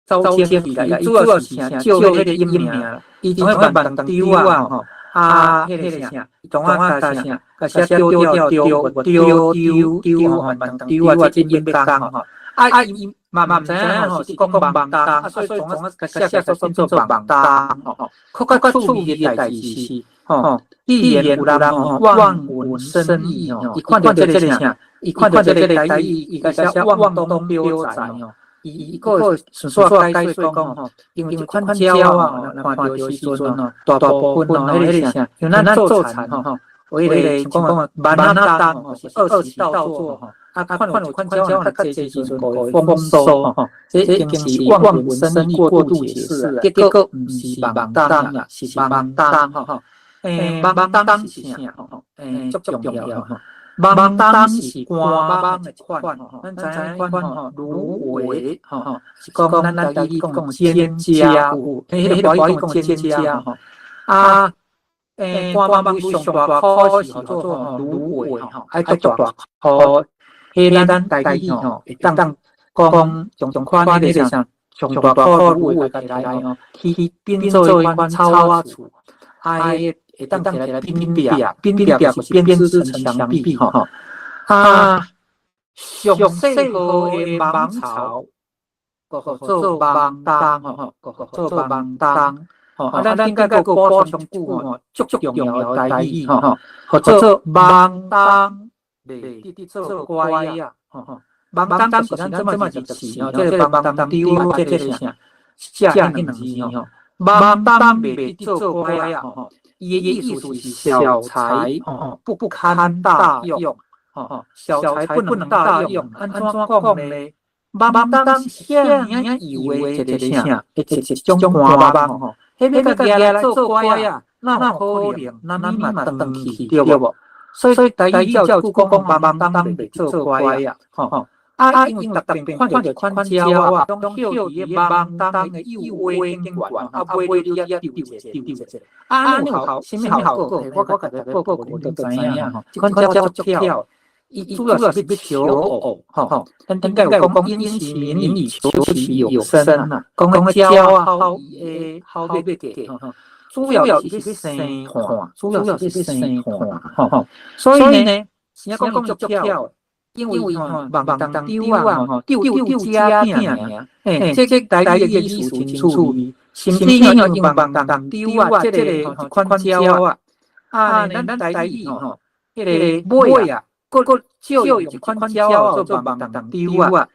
走清氣啦，伊主要是啥？借彼個音名啦，伊種仔萬丟啊吼，啊，彼個啥，種仔共啥，共寫丟掉丟丟丟丟吼，萬丟啊，這音欲仝吼，啊伊嘛嘛毋知影吼，是講講網東，啊所以創啊共寫寫做做網東吼，閣較趣味的代誌是吼，既然有人吼望文生義吼，伊看著這個啥，伊看著這個台語，伊共寫往東表仔吼。伊伊閣順紲解說講吼，因為這款鳥啊，看著時陣吼，大大部分吼，彼個啥，像咱做田吼，有彼個像講萬仔冬吼，是二時稻作吼，啊，看有一款鳥較濟時陣會豐收吼，這已經是望文生義過度解釋啦，結果毋是網東啦，是網東吼，網東是啥吼？足重要吼。網東是官網的一款吼，咱知影彼款吼，蘆葦吼，是講咱台語講蒹葭有，彼個華語講蒹葭吼。啊，官網上大箍是叫做蘆葦吼，愛足大箍。彼咱台語吼，會當講上上款彼個啥，上大箍蘆葦共摕來吼，去變做彼款草仔厝，啊。會當摕來編壁，編壁就是編織成牆壁吼。啊，上細號的芒草，閣號做網東吼，閣號做網東吼。吼，啊，咱頂擺閣補充句吼，足重要的台語吼，號做網東袂得做拐仔，吼吼，網東就是咱這擺入詞吼，這個網東丟這個啥，寫彼兩字吼，網東袂得做拐仔，吼吼，伊的意思是小才吼，不堪大用，吼吼，小才不能大用，按怎講咧？網東是遐爾仔幼的一個啥，一種寒網吼。彼欲共夯來做拐仔，哪有可能？咱嘛斷去對無？所以台語才有句講網東袂做拐仔，吼吼。啊，因為逐遍看著款鳥仔，攏歇佇咧網東的幼尾頂懸，啊尾溜遐丟一下丟一下。啊，按呢有效，啥物效果？我共大家報告，你都知影吼。這款鳥足巧，伊主要是欲求偶，吼吼。咱頂擺有講因其名以求其有聲啊，講講鳥仔好會好欲嫁，吼吼。主要是欲生伴，主要是欲生伴，吼吼。所以呢，啥講講足巧，因為吼網東丟仔吼，丟丟遮囝爾，欸，這台語的意思真趣味，甚至吼用網東丟仔，這個一款鳥仔，啊，咱台語吼，彼個尾仔，閣借用一款鳥仔做網東丟仔，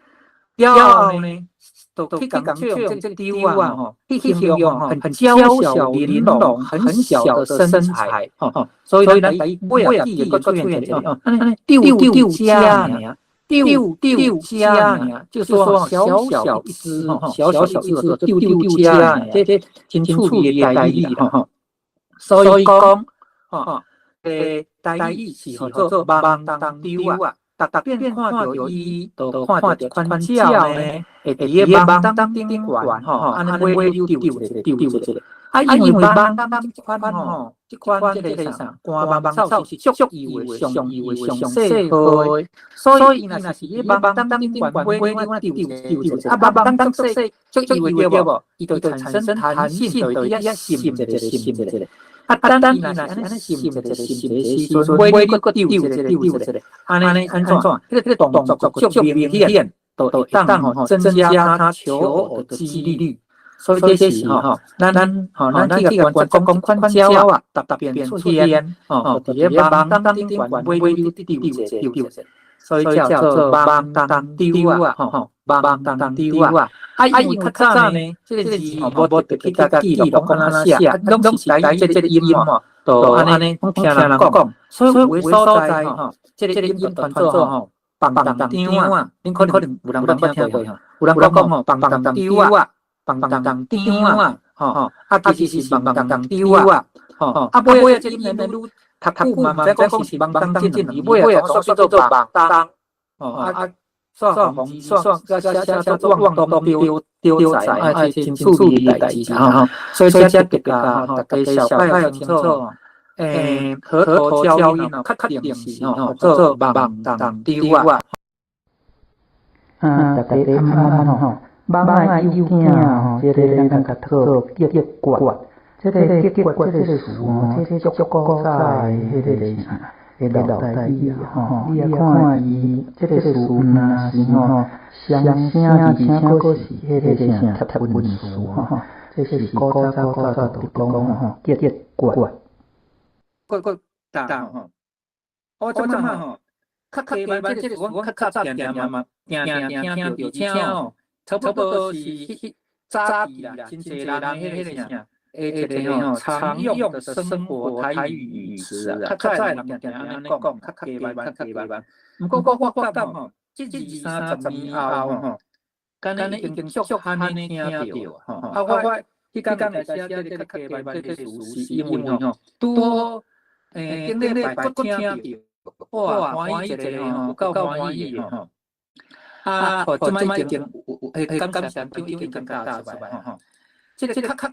了後呢，就去共借用這個丟仔吼，去形容吼很嬌小玲瓏、很小的身材，吼吼，所以咱台語尾仔記閣出現一個，按呢丟丟遮爾，丟丟遮爾，就是說小小一隻，小小一隻丟丟遮爾，這真趣味的台語吼吼。所以講，吼，台語是號做網東丟仔。逐逐遍看著伊，就看著這款鳥呢，會佇咧網東頂懸吼，按呢尾溜丟一下丟一下。啊，因為網東這款吼，這款這個啥寒網草是足幼的、上幼的、上細號的，所以伊若是佇咧網東頂懸尾溜丟丟一下，啊，網東足細足幼的對無？伊就產生彈性，就會佇遐滲一下滲一下。啊，當伊若是按呢滲一下滲一下時陣，尾閣丟一下丟一下，按呢按怎？彼個動作足明顯，就會當吼增加它求偶的幾率。所以這是吼，咱吼咱去共觀察講款鳥仔，逐逐遍出現，吼，佇咧網東頂懸尾溜丟一下丟一下，所以叫做網東丟仔，吼吼，網東丟仔。啊，因為較早呢，這個字吼無特別去共記錄，講按怎寫，攏是台語這個音吼，就按呢攏聽人講，所以有的所在吼，這個音傳做吼，網東丟仔，恁可能有人捌聽過吼，有人講吼，網東丟仔，網東丟仔，吼吼，啊其實是網東丟仔，吼吼，啊尾仔這個音愈讀久嘛，毋知講是網東進兩字，尾仔煞變做網東，吼啊。煞紅煞寫寫做網東丟丟仔，啊，真趣味的代誌吼，所以這特別共大家小可清楚，河頭嬌音哦，較確定是吼做網東丟仔。啊，大家按按吼，網仔幼囝吼，這個咱共做結結這個結結這個詞吼，這足古早的彼個啥？會老台語吼，你啊看伊這個詞毋若是吼雙聲，而且閣是彼個啥貼韻詞吼，這是古早古早就講吼結結決。閣大吼，我這擺吼，較較加慢，這個我較早定定嘛，定定聽著，而且吼，差不多是早期啦，真濟人彼個啥。一個吼常用的生活台語語詞啊，較早人定定按呢講，較較加慢，較加慢。毋過我感覺吼，這二三十年後吼，敢若已經足罕呢聽著吼。啊，我彼工來寫這個較加慢這個詞，是因為吼，拄好頂禮拜閣聽著，哇，歡喜一個吼，有夠歡喜的吼。啊，這擺已經有有，感謝長已經教出來吼。這個較較加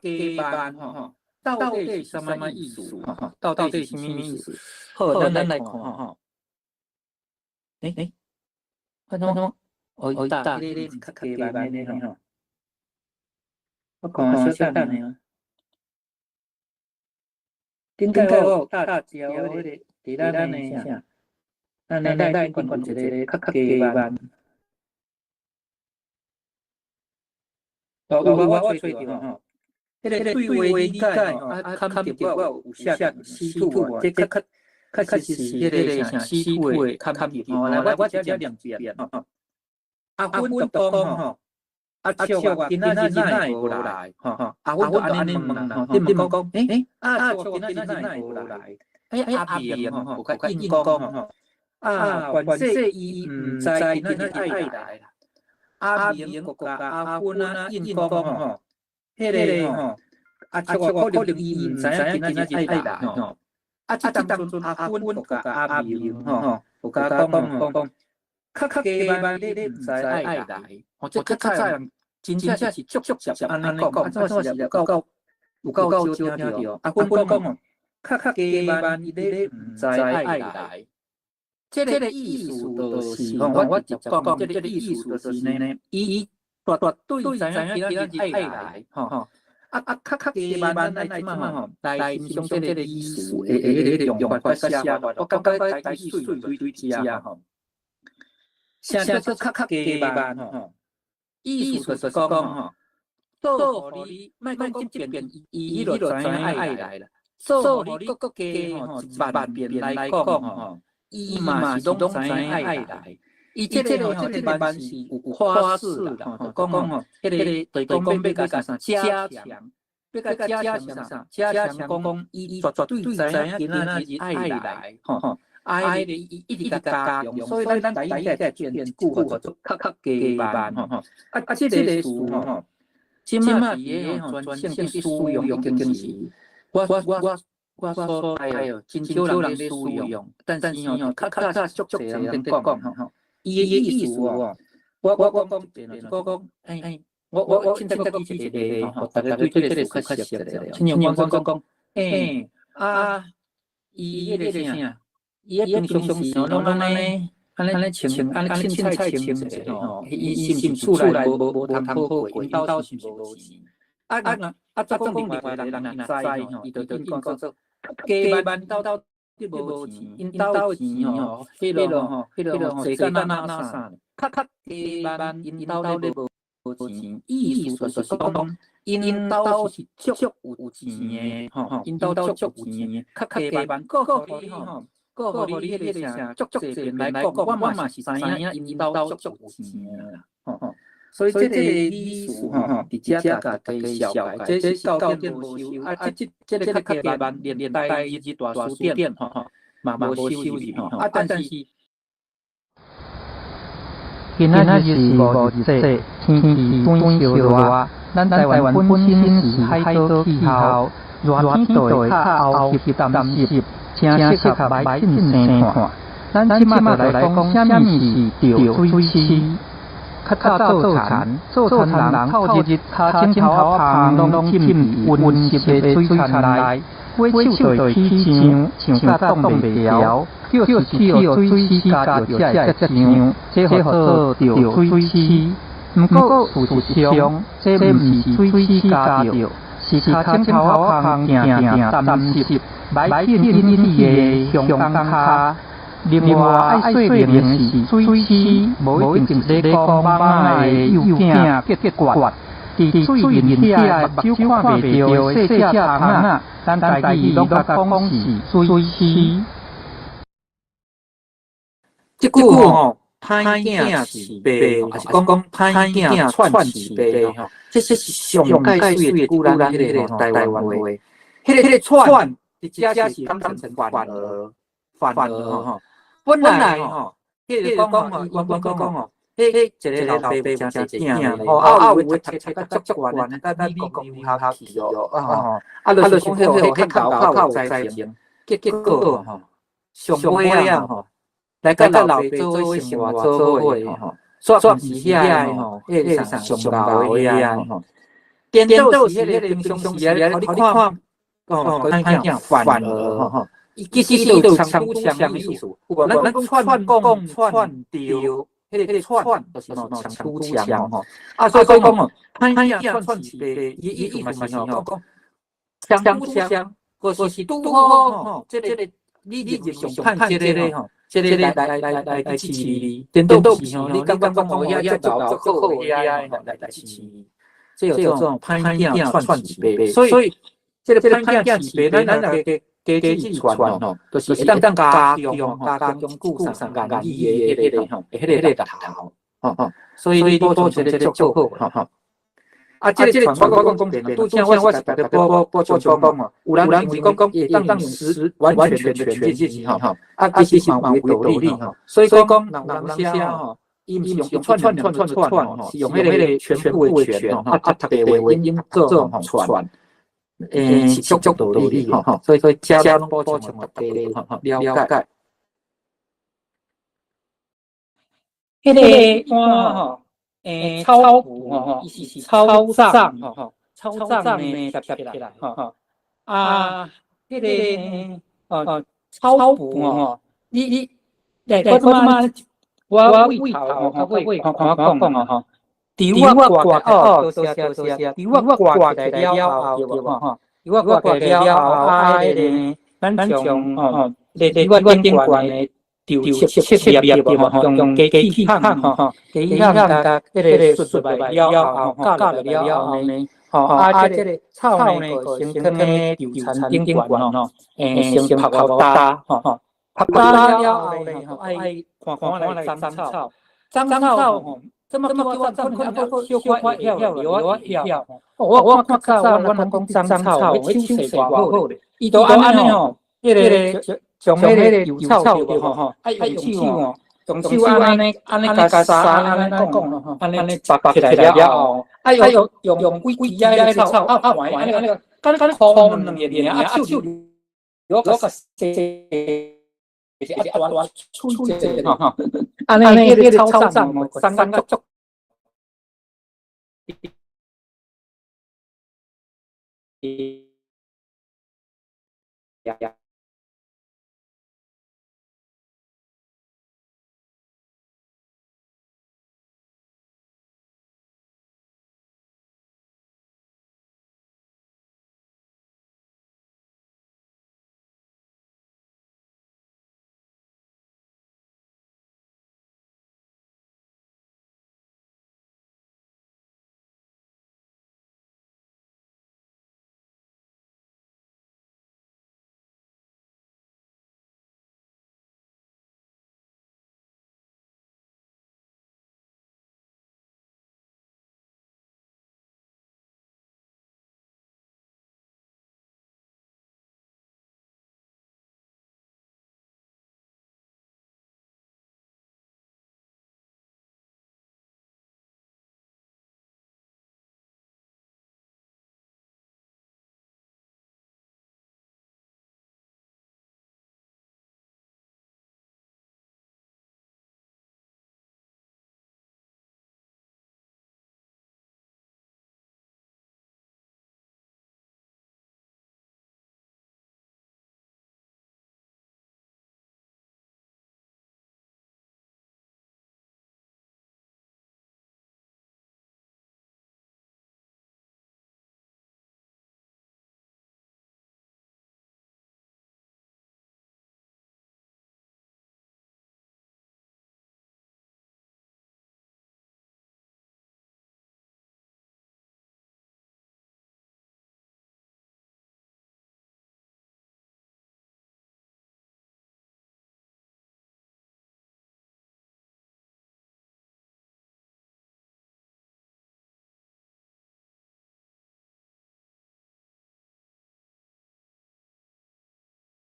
慢吼吼，到底是啥物意思？吼，到底是啥物意思？好，咱來看吼。欸，看什麼？哦，大，這個較加慢的吼。我看小等下。頂擺我大招彼個佇咱的啥？咱來來看看一個較加慢。哦，有我揣著吼。彼个對話理解吼，啊，坎著我有寫死土無？這較較確實是彼個啥死土的坎著吼。來，我直接念一遍吼。阿芬就講吼，阿笑啊，今仔日哪會無來？吼吼，阿芬就按呢問啦，吼，你問講，欸，阿笑今仔日哪會無來？欸，阿明吼，有較應講吼，啊，凡勢伊毋知今仔日愛來啦。阿明閣共阿芬啊應講吼，彼個吼，阿笑可能伊毋知影今仔日愛來吼。啊，這當陣阿芬閣共阿明吼，有共講吼，講較較加萬你你毋知愛來，吼，這較早人真正是足足直接按呢講，啊，怎是有夠有夠少聽著。阿芬講吼，較較加萬你你毋知愛來，這個意思就是吼，我直接講，這個意思就是呢，伊絕絕對知影今仔日愛來，吼吼。啊啊，較較加萬咱來這馬吼，來欣賞這個意思的彼個用法寫法，我感覺台語媠對對遮吼。啥叫做較較加萬吼？意思就是講吼，做予你，莫講這遍伊伊就知影愛來啦。做予你閣閣加吼一萬遍來講吼，伊嘛是攏知影愛來。伊這個吼，這個萬是有誇飾啦，吼，講講吼，彼個就是講欲共啥加強，欲共加強啥？加強講講伊絕絕對知影今仔日愛來，吼吼，愛的伊一直共加強，所以咱台語才會變句叫做較較加萬，吼吼。啊啊，這個詞吼，這馬佇個吼全省去使用已經是，我我我我所知哦，真少人咧使用，但是吼，較較早足濟人佇講吼。伊的意思哦，我我我講一遍，我講，欸，我我我凊彩舉一個例吼，大家對這個詞較熟者。親像我講講，欸，啊，伊彼個啥，伊彼平常時攏按呢，按呢穿，按呢凊彩穿一下吼，伊是毋是厝內無無通好過，𪜶兜是毋是無錢？啊啊啊！再講另外一個人若知吼，伊就應講做加萬兜兜。你無錢，𪜶兜的錢吼，彼個吼，彼個吼，濟甲哪哪啥，較較加萬𪜶兜咧無錢，意思就是講，𪜶兜是足有錢的，吼吼，𪜶兜足有錢的，較較加萬，閣予你吼，閣予你彼個啥，足足濟遍來講，我嘛是知影𪜶兜足有錢的啦，吼吼。所以這個意思吼，佇遮共大家紹介，這是教典無收，啊，這這這個較加萬連連台語大辭典吼吼，嘛無收入吼，啊，但是今仔日是五日節，天氣轉燒熱。咱台灣本身是海島氣候，熱天就會較沤濕澹濕，誠適合歹凊生炭。咱這馬就來講啥物是著水鼠。較早做田，做田人透日跤枕頭仔芳攏浸佇溫濕的水田內，尾手就會起漿，上甲擋袂牢，就是去予水鼠咬著才會才漿，這號做著水鼠。毋過事實上，這毋是水鼠咬著，是跤枕頭仔芳定定澹濕，歹凊引起的胸肛跤。另外，愛說明是水鼠，無一定是咧講蠓仔的幼囝結結佇水面遐目睭看袂著的細隻蟲仔，咱台語攏共講是水鼠。這句吼，歹囝飼爸，抑是講講歹囝串飼爸吼，這這是上蓋媠的句，咱彼個台灣話。彼個彼個串，佇遮是講成反而，反而吼。本來吼，彼個講吼，原本講吼，彼彼一個老爸誠濟囝吼，啊有的讀冊較足懸，甲美國留學去哦，啊吼，啊就是講彼個較𠢕較有才情，結結果吼，上尾仔吼。來佮老爸做伙生活做伙吼，煞毋是遐个吼，彼個啥上𠢕的遐吼，顛倒是彼個平常時來予你看，哦，歹囝反而吼吼，伊其實伊有參與相的意思，有無？咱咱串講串著，彼個彼個串就是吼參與相吼，啊所以講吼，歹囝串飼爸，伊伊意思嘛是吼講，相與相，或是拄好吼，這個你你上歹這個吼。這個來來來來來飼你，顛倒是吼，你感覺講哦，遐足𠢕足好遐個吼來來飼你，這叫做歹囝串飼爸。所以這個歹囝飼爸，咱若加加加子傳吼，就是會當加強加強固上言語的彼個吼，彼個力頭，吼吼。所以你補充這個足好，吼吼。啊，這個傳我講講，拄才我是特別補補充講哦，有人認為講講會當用十完全的全這字吼，啊，其實嘛有道理吼。所以講，人有當時吼，伊毋是用串串串串串吼，是用彼個全部的全吼，啊，讀的話音做傳，是足足道理吼。所以遮攏補充大家吼了解。彼個碗吼。草蒲吼吼，伊是草葬吼吼，草葬呢貼起來吼吼，啊，彼個哦草蒲吼吼，你來，我這擺我尾頭吼，較尾看看我講哦吼，除我掛哦，多謝多謝，除我掛起來了後對無吼，除我掛起來了後，啊，彼個咱將吼，咧咧阮頂懸的。就切切切葉對無吼，用機器烘吼吼，機器烘共彼個術落來了後，教落了後呢，吼啊，這個草呢，就先囥咧稻田頂懸吼，先曝較焦吼吼，曝焦了後呢，吼愛看看來髒草，髒草吼，怎麼叫我髒？我小可會曉，我曉。我較早阮攏講髒草，我手勢偌好咧，伊都按呢吼，彼個。將彼個油草對無吼，啊用手吼，用手按呢按呢共沙按呢講吼，按呢拔起來了後，啊用用用幾幾仔個草啊換按呢按呢，敢敢箍兩個爾，啊手我共洗啊大大喙者吼，按呢彼個草葬吼，送足足。呀呀。